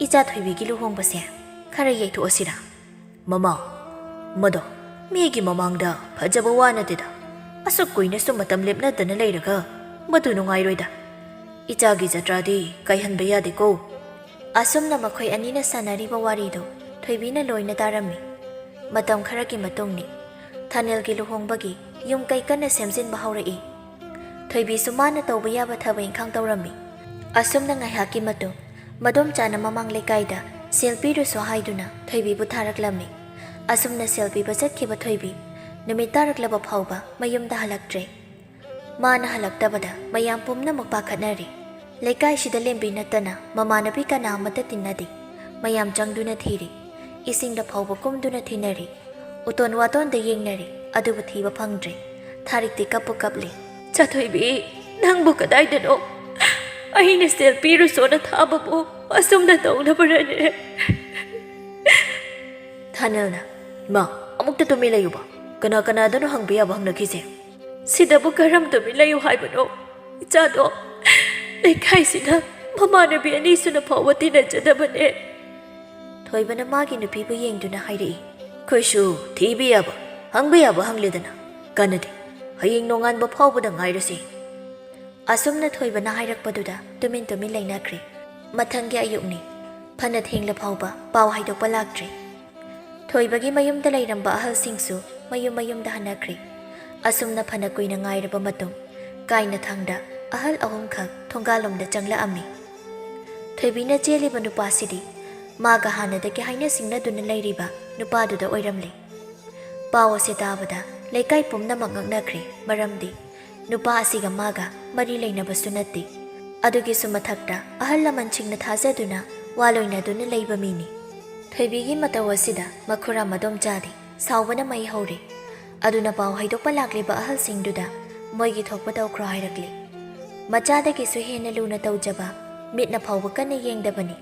ꯏꯆꯥ ꯊꯣꯏꯕꯤꯒꯤ ꯂꯨꯍꯣꯡꯕꯁꯦ ꯈꯔ ꯌꯩꯊꯣꯛꯑꯁꯤꯔꯥ?" "ꯃꯃꯥ, ꯃꯗꯣ ꯃꯤꯒꯤ ꯃꯃꯥꯡꯗ ꯐꯖꯕ ꯋꯥ ꯅꯠꯇꯦꯗ꯫ ꯑꯁꯨꯛ ꯀꯨꯏꯅꯁꯨ ꯃꯇꯝ ꯂꯦꯞꯅꯗꯅ ꯂꯩꯔꯒ ꯃꯗꯨ ꯅꯨꯡꯉꯥꯏꯔꯣꯏꯗ꯫ ꯏꯆꯥꯒꯤ ꯖꯇ꯭ꯔꯥꯗꯤ ꯀꯥꯏꯍꯟꯕ ꯌꯥꯗꯦꯀꯣ"꯫ ꯑꯁꯨꯝꯅ ꯃꯈꯣꯏ ꯑꯅꯤꯅ ꯁꯥꯟꯅꯔꯤꯕ ꯋꯥꯔꯤꯗꯨ ꯊꯣꯏꯕꯤꯅ ꯂꯣꯏꯅ ꯇꯥꯔꯝꯃꯤ꯫ ꯃꯇꯝ ꯈꯔꯒꯤ ꯃꯇꯨꯡꯅꯤ꯫ ꯊꯥꯅꯦꯜꯒꯤ ꯂꯨꯍꯣꯡꯕꯒꯤ ꯌꯨꯝ ꯀꯩ ꯀꯟꯅ ꯁꯦꯝꯖꯤꯟꯕ ꯍꯧꯔꯛꯏ꯫ ꯊꯣꯏꯕꯤꯁꯨ ꯃꯥꯅ ꯇꯧꯕ ꯌꯥꯕ ꯊꯕꯛ ꯏꯪꯈꯥꯡ ꯇꯧꯔꯝꯃꯤ꯫ ꯑꯁꯨꯝꯅ ꯉꯥꯏꯍꯥꯛꯀꯤ ꯃꯇꯨꯡ ꯃꯗꯣꯝꯆꯥꯅ ꯃꯃꯥꯡ ꯂꯩꯀꯥꯏꯗ ꯁꯦꯜ ꯄꯤꯔꯨꯁꯣ ꯍꯥꯏꯗꯨꯅ ꯊꯣꯏꯕꯤꯕꯨ ꯊꯥꯔꯛꯂꯝꯃꯤ꯫ ꯑꯁꯨꯝꯅ ꯁꯦꯜ ꯄꯤꯕ ꯆꯠꯈꯤꯕ ꯊꯣꯏꯕꯤ ꯅꯨꯃꯤꯠ ꯇꯥꯔꯛꯂꯕ ꯐꯥꯎꯕ ꯃꯌꯨꯝꯗ ꯍꯜꯂꯛꯇ꯭ꯔꯦ꯫ ꯃꯥꯅ ꯍꯜꯂꯛꯇꯕꯗ ꯃꯌꯥꯝ ꯄꯨꯝꯅꯃꯛ ꯄꯥꯈꯠꯅꯔꯦ꯫ ꯂꯩꯀꯥꯏꯁꯤꯗ ꯂꯦꯝꯕꯤ ꯅꯠꯇꯅ ꯃꯃꯥꯟꯅꯕꯤ ꯀꯅꯥ ꯑꯃꯠꯇ ꯇꯤꯟꯅꯗꯦ꯫ ꯃꯌꯥꯝ ꯆꯪꯗꯨꯅ ꯊꯤꯔꯦ꯫ ꯏꯁꯤꯡꯗ ꯐꯥꯎꯕ ꯀꯨꯝꯗꯨꯅ ꯊꯤꯅꯔꯦ꯫ ꯎꯇꯣꯟ ꯋꯥꯇꯣꯟꯗ ꯌꯦꯡꯅꯔꯦ, ꯑꯗꯨꯕꯨ ꯊꯤꯕ ꯐꯪꯗ꯭ꯔꯦ꯫ ꯊꯥꯔꯤꯛꯇꯤ ꯀꯞꯄꯨ ꯀꯞꯂꯤ꯫ "ꯆꯥꯊꯣꯏꯕꯤ, ꯅꯪꯕꯨ ꯀꯗꯥꯏꯗꯅꯣ? ꯑꯩꯅ ꯁꯦꯜ ꯄꯤꯔꯨꯁꯣꯅ ꯊꯥꯕꯕꯨ ꯑꯁꯨꯝꯅ ꯇꯧꯅꯕꯔꯅꯦ?" ꯊꯥꯅꯦꯜꯅ, "ꯏꯃꯥ, ꯑꯃꯨꯛꯇ ꯇꯨꯃꯤꯟ ꯂꯩꯌꯨꯕ꯫ ꯀꯅꯥ ꯀꯅꯥꯗꯅꯣ ꯍꯪꯕ ꯌꯥꯕ ꯍꯪꯅꯈꯤꯁꯦ? ꯁꯤꯗꯕꯨ ꯀꯔꯝ ꯇꯨꯃꯤꯟ ꯂꯩꯌꯨ ꯍꯥꯏꯕꯅꯣ? ꯏꯆꯥꯗꯣ ꯂꯩꯀꯥꯏꯁꯤꯗ ꯃꯃꯥꯟꯅꯕꯤ ꯑꯅꯤꯁꯨꯅ ꯐꯥꯎꯕ ꯇꯤꯟꯅꯖꯗꯕꯅꯦ꯫" ꯊꯣꯏꯕꯅ ꯃꯥꯒꯤ ꯅꯨꯄꯤꯕꯨ ꯌꯦꯡꯗꯨꯅ ꯍꯥꯏꯔꯛꯏ꯫ "ꯑꯩꯈꯣꯏꯁꯨ ꯊꯤꯕ ꯌꯥꯕ, ꯍꯪꯕ ꯌꯥꯕ ꯍꯪꯂꯦꯗꯅ꯫ ꯀꯥꯟꯅꯗꯦ, ꯍꯌꯦꯡ ꯅꯣꯡꯉꯥꯟꯕ ꯐꯥꯎꯕꯗ ꯉꯥꯏꯔꯁꯤ꯫" ꯑꯁꯨꯝꯅ ꯊꯣꯏꯕꯅ ꯍꯥꯏꯔꯛꯄꯗꯨꯗ ꯇꯨꯃꯤꯟ ꯇꯨꯃꯤꯟ ꯂꯩꯅꯈ꯭ꯔꯦ꯫ ꯃꯊꯪꯒꯤ ꯑꯌꯨꯛꯅꯤ꯫ ꯐꯅ ꯊꯦꯡꯂ ꯐꯥꯎꯕ ꯄꯥꯎ ꯍꯥꯏꯗꯣꯛꯄ ꯂꯥꯛꯇ꯭ꯔꯦ꯫ ꯊꯣꯏꯕꯒꯤ ꯃꯌꯨꯝꯗ ꯂꯩꯔꯝꯕ ꯑꯍꯜꯁꯤꯡꯁꯨ ꯃꯌꯨꯝ ꯃꯌꯨꯝꯗ ꯍꯟꯅꯈ꯭ꯔꯦ꯫ ꯑꯁꯨꯝꯅ ꯐꯅ ꯀꯨꯏꯅ ꯉꯥꯏꯔꯕ ꯃꯇꯨꯡ, ꯀꯥꯏꯅ ꯊꯪꯗ ꯑꯍꯜ ꯑꯍꯨꯝꯈꯛ ꯊꯣꯡꯒꯥꯜꯂꯣꯝꯗ ꯆꯪꯂꯛꯑꯝꯃꯤ꯫ ꯊꯣꯏꯕꯤꯅ ꯆꯦꯜꯂꯤꯕ ꯅꯨꯄꯥꯁꯤꯗꯤ ꯃꯥꯒ ꯍꯥꯟꯅꯗꯒꯤ ꯍꯥꯏꯅ ꯁꯤꯡꯅꯗꯨꯅ ꯂꯩꯔꯤꯕ ꯅꯨꯄꯥꯗꯨꯗ ꯑꯣꯏꯔꯝꯂꯦ꯫ ꯄꯥꯎ ꯑꯁꯤ ꯇꯥꯕꯗ ꯂꯩꯀꯥꯏ ꯄꯨꯝꯅꯃꯛ ꯉꯛꯅꯈ꯭ꯔꯦ, ꯃꯔꯝꯗꯤ ꯅꯨꯄꯥ ꯑꯁꯤꯒ ꯃꯥꯒ ꯃꯔꯤ ꯂꯩꯅꯕꯁꯨ ꯅꯠꯇꯦ꯫ ꯑꯗꯨꯒꯤꯁꯨ ꯃꯊꯛꯇ ꯑꯍꯜ ꯂꯃꯟꯁꯤꯡꯅ ꯊꯥꯖꯗꯨꯅ ꯋꯥ ꯂꯣꯏꯅꯗꯨꯅ ꯂꯩꯕ ꯃꯤꯅꯤ꯫ ꯊꯣꯏꯕꯤꯒꯤ ꯃꯇꯧ ꯑꯁꯤꯗ ꯃꯈꯨꯔꯥ ꯃꯗꯣꯝꯆꯥꯗꯤ ꯁꯥꯎꯕꯅ ꯃꯩ ꯍꯧꯔꯦ꯫ ꯑꯗꯨꯅ ꯄꯥꯎ ꯍꯥꯏꯗꯣꯛꯄ ꯂꯥꯛꯂꯤꯕ ꯑꯍꯜꯁꯤꯡꯗꯨꯗ ꯃꯣꯏꯒꯤ ꯊꯣꯛꯄ ꯇꯧꯈ꯭ꯔꯣ ꯍꯥꯏꯔꯛꯂꯦ꯫ ꯃꯆꯥꯗꯒꯤꯁꯨ ꯍꯦꯟꯅ ꯂꯨꯅ ꯇꯧꯖꯕ, ꯃꯤꯠꯅ ꯐꯥꯎꯕ ꯀꯟꯅ ꯌꯦꯡꯗꯕꯅꯤ꯫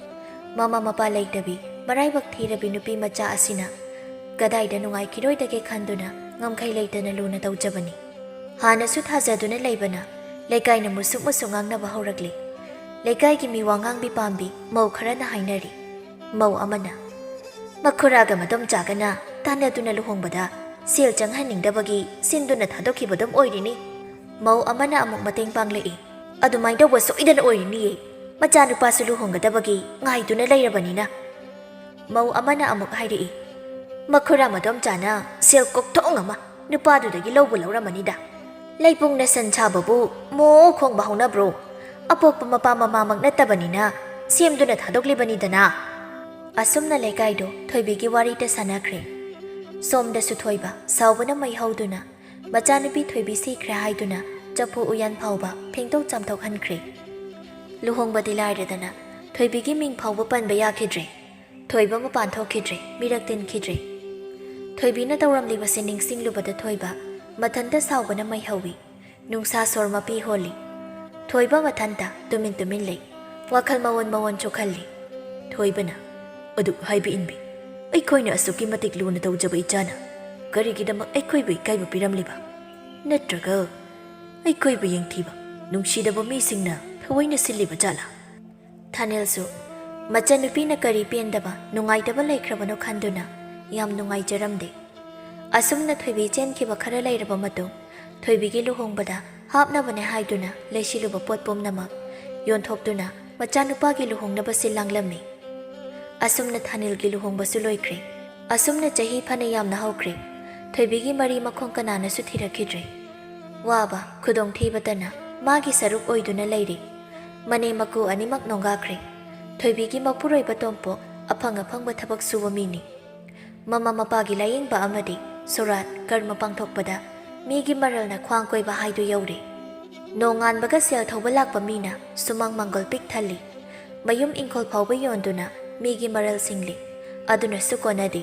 ꯃꯃꯥ ꯃꯄꯥ ꯂꯩꯇꯕꯤ, ꯃꯔꯥꯏꯕꯛ ꯊꯤꯔꯕꯤ ꯅꯨꯄꯤ ꯃꯆꯥ ꯑꯁꯤꯅ ꯀꯗꯥꯏꯗ ꯅꯨꯡꯉꯥꯏꯈꯤꯔꯣꯏꯗꯒꯦ ꯈꯟꯗꯨꯅ ꯉꯝꯈꯩ ꯂꯩꯇꯅ ꯂꯨꯅ ꯇꯧꯖꯕꯅꯤ꯫ ꯍꯥꯟꯅꯁꯨ ꯊꯥꯖꯗꯨꯅ ꯂꯩꯕꯅ ꯂꯩꯀꯥꯏꯅ ꯃꯨꯁꯨꯛ ꯃꯨꯁꯨꯛ ꯉꯥꯡꯅꯕ ꯍꯧꯔꯛꯂꯤ꯫ ꯂꯩꯀꯥꯏꯒꯤ ꯃꯤ ꯋꯥ ꯉꯥꯡꯕꯤ ꯄꯥꯝꯕꯤ ꯃꯧ ꯈꯔꯅ ꯍꯥꯏꯅꯔꯤ꯫ ꯃꯧ ꯑꯃꯅ, "ꯃꯈꯨꯔꯥꯒ ꯃꯗꯣꯝꯆꯥꯒꯅ ꯇꯥꯟꯅꯗꯨꯅ ꯂꯨꯍꯣꯡꯕꯗ ꯁꯦꯜ ꯆꯪꯍꯟꯅꯤꯡꯗꯕꯒꯤ ꯁꯤꯟꯗꯨꯅ ꯊꯥꯗꯣꯛꯈꯤꯕꯗꯨꯝ ꯑꯣꯏꯔꯤꯅꯤ꯫" ꯃꯧ ꯑꯃꯅ ꯑꯃꯨꯛ ꯃꯇꯦꯡ ꯄꯥꯡꯂꯛꯏ꯫ "ꯑꯗꯨꯃꯥꯏꯅ ꯇꯧꯕ ꯁꯣꯏꯗꯅ ꯑꯣꯏꯔꯤꯅꯤꯌꯦ, ꯃꯆꯥꯅꯨꯄꯥꯁꯨ ꯂꯨꯍꯣꯡꯒꯗꯕꯒꯤ ꯉꯥꯏꯗꯨꯅ ꯂꯩꯔꯕꯅꯤꯅ꯫" ꯃꯧ ꯑꯃꯅ ꯑꯃꯨꯛ ꯍꯥꯏꯔꯛꯏ, "ꯃꯈꯨꯔꯥ ꯃꯗꯣꯝꯆꯥꯅ ꯁꯦꯜ ꯀꯣꯛꯊꯣꯡ ꯑꯃ ꯅꯨꯄꯥꯗꯨꯗꯒꯤ ꯂꯧꯕ ꯂꯧꯔꯝꯃꯅꯤꯗ꯫ ꯂꯩꯄꯨꯡꯅ ꯁꯟ ꯁꯥꯕꯕꯨ ꯃꯣ ꯈꯣꯡꯕ ꯍꯧꯅꯕ꯭ꯔꯣ? ꯑꯄꯣꯛꯄ ꯃꯄꯥ ꯃꯃꯥꯃꯛ ꯅꯠꯇꯕꯅꯤꯅ ꯁꯦꯝꯗꯨꯅ ꯊꯥꯗꯣꯛꯂꯤꯕꯅꯤꯗꯅ꯫" ꯑꯁꯨꯝꯅ ꯂꯩꯀꯥꯏꯗꯣ ꯊꯣꯏꯕꯤꯒꯤ ꯋꯥꯔꯤꯇ ꯁꯥꯟꯅꯈ꯭ꯔꯦ꯫ ꯁꯣꯝꯗꯁꯨ ꯊꯣꯏꯕ ꯁꯥꯎꯕꯅ ꯃꯩ ꯍꯧꯗꯨꯅ ꯃꯆꯥꯅꯨꯄꯤ ꯊꯣꯏꯕꯤ ꯁꯤꯈ꯭ꯔꯦ ꯍꯥꯏꯗꯨꯅ ꯆꯐꯨ ꯎꯌꯥꯟ ꯐꯥꯎꯕ ꯐꯦꯡꯗꯣꯛ ꯆꯥꯝꯊꯣꯛꯍꯟꯈ꯭ꯔꯦ꯫ ꯂꯨꯍꯣꯡꯕꯗꯤ ꯂꯥꯏꯔꯗꯅ ꯊꯣꯏꯕꯤꯒꯤ ꯃꯤꯡ ꯐꯥꯎꯕ ꯄꯟꯕ ꯌꯥꯈꯤꯗ꯭ꯔꯦ꯫ ꯊꯣꯏꯕ ꯃꯄꯥꯟ ꯊꯣꯛꯈꯤꯗ꯭ꯔꯦ, ꯃꯤꯔꯛ ꯇꯤꯟꯈꯤꯗ꯭ꯔꯦ꯫ ꯊꯣꯏꯕꯤꯅ ꯇꯧꯔꯝꯂꯤꯕꯁꯤ ꯅꯤꯡꯁꯤꯡꯂꯨꯕꯗ ꯊꯣꯏꯕ ꯃꯊꯟꯇ ꯁꯥꯎꯕꯅ ꯃꯩ ꯍꯧꯏ꯫ ꯅꯨꯡꯁꯥ ꯁꯣꯔ ꯃꯄꯤ ꯍꯣꯜꯂꯤ꯫ ꯊꯣꯏꯕ ꯃꯊꯟꯇ ꯇꯨꯃꯤꯟ ꯇꯨꯃꯤꯟ ꯂꯩ꯫ ꯋꯥꯈꯜ ꯃꯑꯣꯟ ꯃꯑꯣꯟꯁꯨ ꯈꯜꯂꯤ꯫ ꯊꯣꯏꯕꯅ, "ꯑꯗꯨꯛ ꯍꯥꯏꯕ ꯏꯟꯕꯤ, ꯑꯩꯈꯣꯏꯅ ꯑꯁꯨꯛꯀꯤ ꯃꯇꯤꯛ ꯂꯨꯅ ꯇꯧꯖꯕ ꯏꯆꯥꯅ ꯀꯔꯤꯒꯤꯗꯃꯛ ꯑꯩꯈꯣꯏꯕꯨ ꯏꯀꯥꯏꯕ ꯄꯤꯔꯝꯂꯤꯕ? ꯅꯠꯇ꯭ꯔꯒ ꯑꯩꯈꯣꯏꯕꯨ ꯌꯦꯡꯊꯤꯕ, ꯅꯨꯡꯁꯤꯗꯕ ꯃꯤꯁꯤꯡꯅ ꯊꯑꯣꯏꯅ ꯁꯤꯜꯂꯤꯕ ꯖꯥꯠꯂꯥ?" ꯊꯥꯅꯤꯜꯁꯨ ꯃꯆꯟꯅꯨꯄꯤꯅ ꯀꯔꯤ ꯄꯦꯟꯗꯕ, ꯅꯨꯡꯉꯥꯏꯇꯕ ꯂꯩꯈ꯭ꯔꯕꯅꯣ ꯈꯟꯗꯨꯅ ꯌꯥꯝ ꯅꯨꯡꯉꯥꯏꯖꯔꯝꯗꯦ꯫ ꯑꯁꯨꯝꯅ ꯊꯣꯏꯕꯤ ꯆꯦꯟꯈꯤꯕ ꯈꯔ ꯂꯩꯔꯕ ꯃꯇꯨꯡ, ꯊꯣꯏꯕꯤꯒꯤ ꯂꯨꯍꯣꯡꯕꯗ ꯍꯥꯞꯅꯕꯅꯦ ꯍꯥꯏꯗꯨꯅ ꯂꯩꯁꯤꯜꯂꯨꯕ ꯄꯣꯠ ꯄꯨꯝꯅꯃꯛ ꯌꯣꯟꯊꯣꯛꯇꯨꯅ ꯃꯆꯥꯅꯨꯄꯥꯒꯤ ꯂꯨꯍꯣꯡꯅꯕ ꯁꯤꯜ ꯂꯥꯡꯂꯝꯃꯤ꯫ ꯑꯁꯨꯝꯅ ꯊꯥꯅꯤꯜꯒꯤ ꯂꯨꯍꯣꯡꯕꯁꯨ ꯂꯣꯏꯈ꯭ꯔꯦ꯫ ꯑꯁꯨꯝꯅ ꯆꯍꯤ ꯐꯅ ꯌꯥꯝꯅ ꯍꯧꯈ꯭ꯔꯦ꯫ ꯊꯣꯏꯕꯤꯒꯤ ꯃꯔꯤ ꯃꯈꯣꯡ ꯀꯅꯥꯅꯁꯨ ꯊꯤꯔꯛꯈꯤꯗ꯭ꯔꯦ꯫ ꯋꯥꯕ, ꯈꯨꯗꯣꯡꯊꯤꯕꯇꯅ ꯃꯥꯒꯤ ꯁꯔꯨꯛ ꯑꯣꯏꯗꯨꯅ ꯂꯩꯔꯤ꯫ ꯃꯅꯦꯝ ꯃꯀꯨ ꯑꯅꯤꯃꯛ ꯅꯣꯡꯒꯥꯈ꯭ꯔꯦ꯫ ꯊꯣꯏꯕꯤꯒꯤ ꯃꯄꯨꯔꯣꯏꯕ ꯇꯣꯝꯄꯣꯛ ꯑꯐꯪ ꯑꯐꯪꯕ ꯊꯕꯛ ꯁꯨꯕ ꯃꯤꯅꯤ꯫ ꯃꯃꯥ ꯃꯄꯥꯒꯤ ꯂꯥꯌꯦꯡꯕ ꯑꯃꯗꯤ ꯁꯣꯔꯥꯠ ꯀꯔꯃ ꯄꯥꯡꯊꯣꯛꯄꯗ ꯃꯤꯒꯤ ꯃꯔꯜꯅ ꯈ꯭ꯋꯥꯡ ꯀꯣꯏꯕ ꯍꯥꯏꯗꯨ ꯌꯧꯔꯦ꯫ ꯅꯣꯡꯉꯥꯟꯕꯒ ꯁꯦꯜ ꯊꯧꯕ ꯂꯥꯛꯄ ꯃꯤꯅ ꯁꯨꯃꯥꯡ ꯃꯥꯡꯒꯣꯜ ꯄꯤꯛ ꯊꯜꯂꯤ꯫ ꯃꯌꯨꯝ ꯏꯪꯈꯣꯜ ꯐꯥꯎꯕ ꯌꯣꯟꯗꯨꯅ ꯃꯤꯒꯤ ꯃꯔꯜ ꯁꯤꯡꯂꯤ꯫ ꯑꯗꯨꯅꯁꯨ ꯀꯣꯟꯅꯗꯦ꯫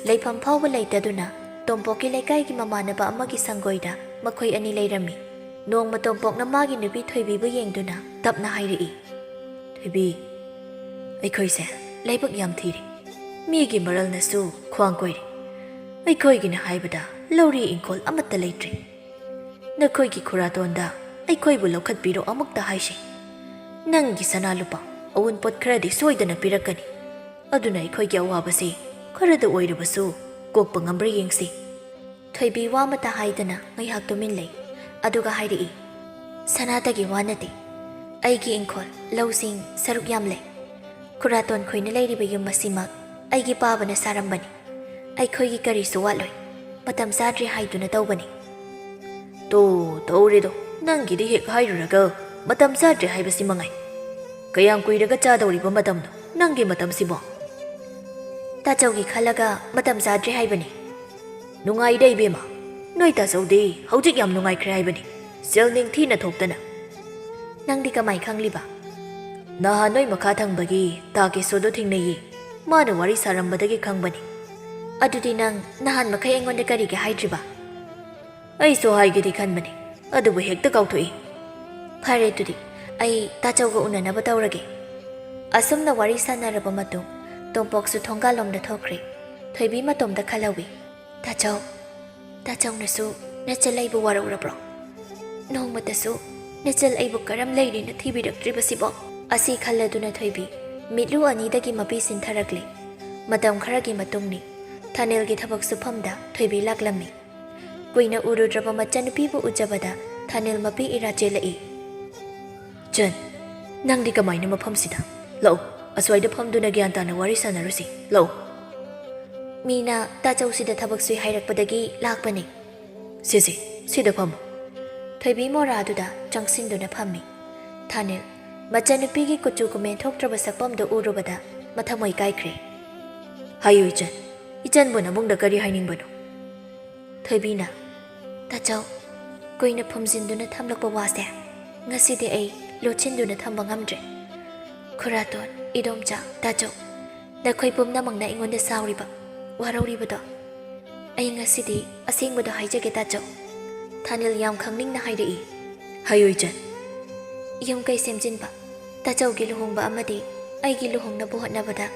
ꯂꯩꯐꯝ ꯐꯥꯎꯕ ꯂꯩꯇꯗꯨꯅ ꯇꯣꯝꯄꯣꯛꯀꯤ ꯂꯩꯀꯥꯏꯒꯤ ꯃꯃꯥꯟꯅꯕ ꯑꯃꯒꯤ ꯁꯪꯒꯣꯏꯗ ꯃꯈꯣꯏ ꯑꯅꯤ ꯂꯩꯔꯝꯃꯤ꯫ ꯅꯣꯡꯃ ꯇꯣꯝꯄꯣꯛꯅ ꯃꯥꯒꯤ ꯅꯨꯄꯤ ꯊꯣꯏꯕꯤꯕꯨ ꯌꯦꯡꯗꯨꯅ ꯇꯞꯅ ꯍꯥꯏꯔꯛꯏ, "ꯊꯣꯏꯕꯤ, ꯑꯩꯈꯣꯏꯁꯦ ꯂꯥꯏꯕꯛ ꯌꯥꯝ ꯊꯤꯔꯦ꯫ ꯃꯤꯒꯤ ꯃꯔꯜꯅꯁꯨ ꯈ꯭ꯋꯥꯡ ꯀꯣꯏꯔꯦ꯫ ꯑꯩꯈꯣꯏꯒꯤꯅ ꯍꯥꯏꯕꯗ ꯂꯧꯔꯤ ꯏꯪꯈꯣꯜ ꯑꯃꯠꯇ ꯂꯩꯇ꯭ꯔꯦ꯫ ꯅꯈꯣꯏꯒꯤ ꯈꯨꯔꯥꯇꯣꯟꯗ ꯑꯩꯈꯣꯏꯕꯨ ꯂꯧꯈꯠꯄꯤꯔꯣ ꯑꯃꯨꯛꯇ ꯍꯥꯏꯁꯤ꯫ ꯅꯪꯒꯤ ꯁꯅꯥ ꯂꯨꯄꯥ ꯑꯋꯨꯟꯄꯣꯠ ꯈꯔꯗꯤ ꯁꯣꯏꯗꯅ ꯄꯤꯔꯛꯀꯅꯤ꯫ ꯑꯗꯨꯅ ꯑꯩꯈꯣꯏꯒꯤ ꯑꯋꯥꯕꯁꯤ ꯈꯔꯗ ꯑꯣꯏꯔꯕꯁꯨ ꯀꯣꯛꯄ ꯉꯝꯕ꯭ꯔꯥ ꯌꯦꯡꯁꯤ꯫" ꯊꯣꯏꯕꯤ ꯋꯥ ꯑꯃꯠꯇ ꯍꯥꯏꯗꯅ ꯉꯥꯏꯍꯥꯛ ꯇꯨꯃꯤꯟ ꯂꯩ꯫ ꯑꯗꯨꯒ ꯍꯥꯏꯔꯛꯏ, "ꯁꯅꯥꯗꯒꯤ ꯋꯥ ꯅꯠꯇꯦ꯫ ꯑꯩꯒꯤ ꯏꯪꯈꯣꯜ, ꯂꯧꯁꯤꯡ ꯁꯔꯨꯛ ꯌꯥꯝ ꯂꯩ꯫ ꯈꯨꯔꯥꯇꯣꯟ ꯈꯣꯏꯅ ꯂꯩꯔꯤꯕ ꯌꯨꯝ ꯑꯁꯤꯃꯛ ꯑꯩꯒꯤ ꯄꯥꯕꯅ ꯁꯥꯔꯝꯕꯅꯤ꯫ ꯑꯩꯈꯣꯏꯒꯤ ꯀꯔꯤꯁꯨ ꯋꯥꯠꯂꯣꯏ꯫ ꯃꯇꯝ ꯆꯥꯗ꯭ꯔꯤ ꯍꯥꯏꯗꯨꯅ ꯇꯧꯕꯅꯤ꯫" "ꯇꯣ, ꯇꯧꯔꯦꯗꯣ, ꯅꯪꯒꯤꯗꯤ ꯍꯦꯛ ꯍꯥꯏꯔꯨꯔꯒ ꯃꯇꯝ ꯆꯥꯗ꯭ꯔꯦ ꯍꯥꯏꯕꯁꯤ ꯃꯉꯥꯏ꯫ ꯀꯌꯥꯝ ꯀꯨꯏꯔꯒ ꯆꯥꯗꯧꯔꯤꯕ ꯃꯇꯝꯅꯣ ꯅꯪꯒꯤ ꯃꯇꯝꯁꯤꯕꯣ?" "ꯇꯥꯆꯧꯒꯤ ꯈꯜꯂꯒ ꯃꯇꯝ ꯆꯥꯗ꯭ꯔꯦ ꯍꯥꯏꯕꯅꯤ꯫" "ꯅꯨꯡꯉꯥꯏꯗ ꯏꯕꯦꯝꯃ, ꯅꯣꯏ ꯇꯥꯆꯧꯗꯤ ꯍꯧꯖꯤꯛ ꯌꯥꯝ ꯅꯨꯡꯉꯥꯏꯈ꯭ꯔꯦ ꯍꯥꯏꯕꯅꯤ꯫ ꯁꯦꯜ ꯅꯤꯡꯊꯤꯅ ꯊꯣꯛꯇꯅ꯫" "ꯅꯪꯗꯤ ꯀꯃꯥꯏ ꯈꯪꯂꯤꯕ?" "ꯅꯍꯥꯟ ꯅꯣꯏ ꯃꯈꯥ ꯊꯪꯕꯒꯤ ꯇꯥ ꯀꯦꯁꯣꯗꯣ ꯊꯦꯡꯅꯩꯌꯦ꯫ ꯃꯥꯅ ꯋꯥꯔꯤ ꯁꯥꯔꯝꯕꯗꯒꯤ ꯈꯪꯕꯅꯤ꯫" "ꯑꯗꯨꯗꯤ ꯅꯪ ꯅꯍꯥꯟ ꯃꯈꯩ ꯑꯩꯉꯣꯟꯗ ꯀꯔꯤꯒꯤ ꯍꯥꯏꯗ꯭ꯔꯤꯕ?" "ꯑꯩꯁꯨ ꯍꯥꯏꯒꯦꯗꯤ ꯈꯟꯕꯅꯤ, ꯑꯗꯨꯕꯨ ꯍꯦꯛꯇ ꯀꯥꯎꯊꯣꯛꯏ꯫" "ꯐꯔꯦ, ꯑꯗꯨꯗꯤ ꯑꯩ ꯇꯥꯆꯧꯒ ꯎꯅꯅꯕ ꯇꯧꯔꯒꯦ꯫" ꯑꯁꯨꯝꯅ ꯋꯥꯔꯤ ꯁꯥꯟꯅꯔꯕ ꯃꯇꯨꯡ, ꯇꯣꯝꯄꯣꯛꯁꯨ ꯊꯣꯡꯒꯥꯜꯂꯣꯝꯗ ꯊꯣꯛꯈ꯭ꯔꯦ꯫ ꯊꯣꯏꯕꯤ ꯃꯇꯣꯝꯗ ꯈꯜꯍꯧꯏ, "ꯇꯥꯆꯧ, ꯇꯥꯆꯧꯅꯁꯨ ꯅꯆꯜ ꯑꯩꯕꯨ ꯋꯥꯔꯧꯔꯕ꯭ꯔꯣ? ꯅꯣꯡꯃꯇꯁꯨ ꯅꯆꯜ ꯑꯩꯕꯨ ꯀꯔꯝ ꯂꯩꯔꯤꯅ ꯊꯤꯕꯤꯔꯛꯇ꯭ꯔꯤꯕꯁꯤꯕꯣ?" ꯑꯁꯤ ꯈꯜꯂꯗꯨꯅ ꯊꯣꯏꯕꯤ ꯃꯤꯠꯂꯨ ꯑꯅꯤꯗꯒꯤ ꯃꯄꯤ ꯁꯤꯟꯊꯔꯛꯂꯦ꯫ ꯃꯇꯝ ꯈꯔꯒꯤ ꯃꯇꯨꯡꯅꯤ꯫ ꯊꯥꯅꯦꯜꯒꯤ ꯊꯕꯛ ꯁꯨꯐꯝꯗ ꯊꯣꯏꯕꯤ ꯂꯥꯛꯂꯝꯃꯤ꯫ ꯀꯨꯏꯅ ꯎꯔꯨꯗ꯭ꯔꯕ ꯃꯆꯟꯅꯨꯄꯤꯕꯨ ꯎꯖꯕꯗ ꯊꯥꯅꯦꯜ ꯃꯄꯤ ꯏꯔꯥ ꯆꯦꯜꯂꯛꯏ꯫ "ꯆꯟ, ꯅꯪꯗꯤ ꯀꯃꯥꯏꯅ ꯃꯐꯝꯁꯤꯗ? ꯂꯥꯛꯎ, ꯑꯁ꯭ꯋꯥꯏꯗ ꯐꯝꯗꯨꯅ ꯒ꯭ꯌꯥꯟ ꯇꯥꯅ ꯋꯥꯔꯤ ꯁꯥꯟꯅꯔꯨꯁꯤ꯫ ꯂꯥꯛꯎ꯫" "ꯃꯤꯅ ꯇꯥꯆꯧꯁꯤꯗ ꯊꯕꯛ ꯁꯨꯏ ꯍꯥꯏꯔꯛꯄꯗꯒꯤ ꯂꯥꯛꯄꯅꯤ꯫" "ꯁꯦ ꯁꯦ, ꯁꯤꯗ ꯐꯝꯃꯨ꯫" ꯊꯣꯏꯕꯤ ꯃꯣꯔꯥꯗꯨꯗ ꯆꯪꯁꯤꯟꯗꯨꯅ ꯐꯝꯃꯤ꯫ ꯊꯥꯅꯦꯜ ꯃꯆꯟꯅꯨꯄꯤꯒꯤ ꯀꯨꯆꯨ ꯀꯨꯃꯦꯟ ꯊꯣꯛꯇ꯭ꯔꯕ ꯁꯛꯐꯝꯗꯨ ꯎꯔꯨꯕꯗ ꯃꯊꯃꯣꯏ ꯀꯥꯏꯈ꯭ꯔꯦ꯫ "ꯍꯥꯏꯌꯨ ꯏꯆꯟ, ꯏꯆꯟꯕꯨ ꯅꯕꯨꯡꯗ ꯀꯔꯤ ꯍꯥꯏꯅꯤꯡꯕꯅꯣ?" ꯊꯣꯏꯕꯤꯅ, "ꯇꯥꯆꯧ, ꯀꯨꯏꯅ ꯐꯨꯝꯖꯤꯟꯗꯨꯅ ꯊꯝꯂꯛꯄ ꯋꯥꯁꯦ ꯉꯁꯤꯗꯤ ꯑꯩ ꯂꯣꯠꯁꯤꯟꯗꯨꯅ ꯊꯝꯕ ꯉꯝꯗ꯭ꯔꯦ꯫ ꯈꯨꯔꯥꯇꯣꯟ, ꯏꯗꯣꯝꯆꯥ, ꯇꯥꯆꯧ, ꯅꯈꯣꯏ ꯄꯨꯝꯅꯃꯛꯅ ꯑꯩꯉꯣꯟꯗ ꯁꯥꯎꯔꯤꯕ, ꯋꯥꯔꯧꯔꯤꯕꯗꯣ, ꯑꯩ ꯉꯁꯤꯗꯤ ꯑꯁꯦꯡꯕꯗꯣ ꯍꯥꯏꯖꯒꯦ ꯇꯥꯆꯧ꯫" ꯊꯥꯅꯤꯜ ꯌꯥꯝ ꯈꯪꯅꯤꯡꯅ ꯍꯥꯏꯔꯛꯏ꯫ "ꯍꯥꯏꯌꯨ ꯏꯆꯟ꯫" ꯌꯨꯝ ꯀꯩ ꯁꯦꯝꯖꯤꯟꯕ, ꯇꯥꯆꯧꯒꯤ ꯂꯨꯍꯣꯡꯕ ꯑꯃꯗꯤ ꯑꯩꯒꯤ ꯂꯨꯍꯣꯡꯅꯕ ꯍꯣꯠꯅꯕꯗ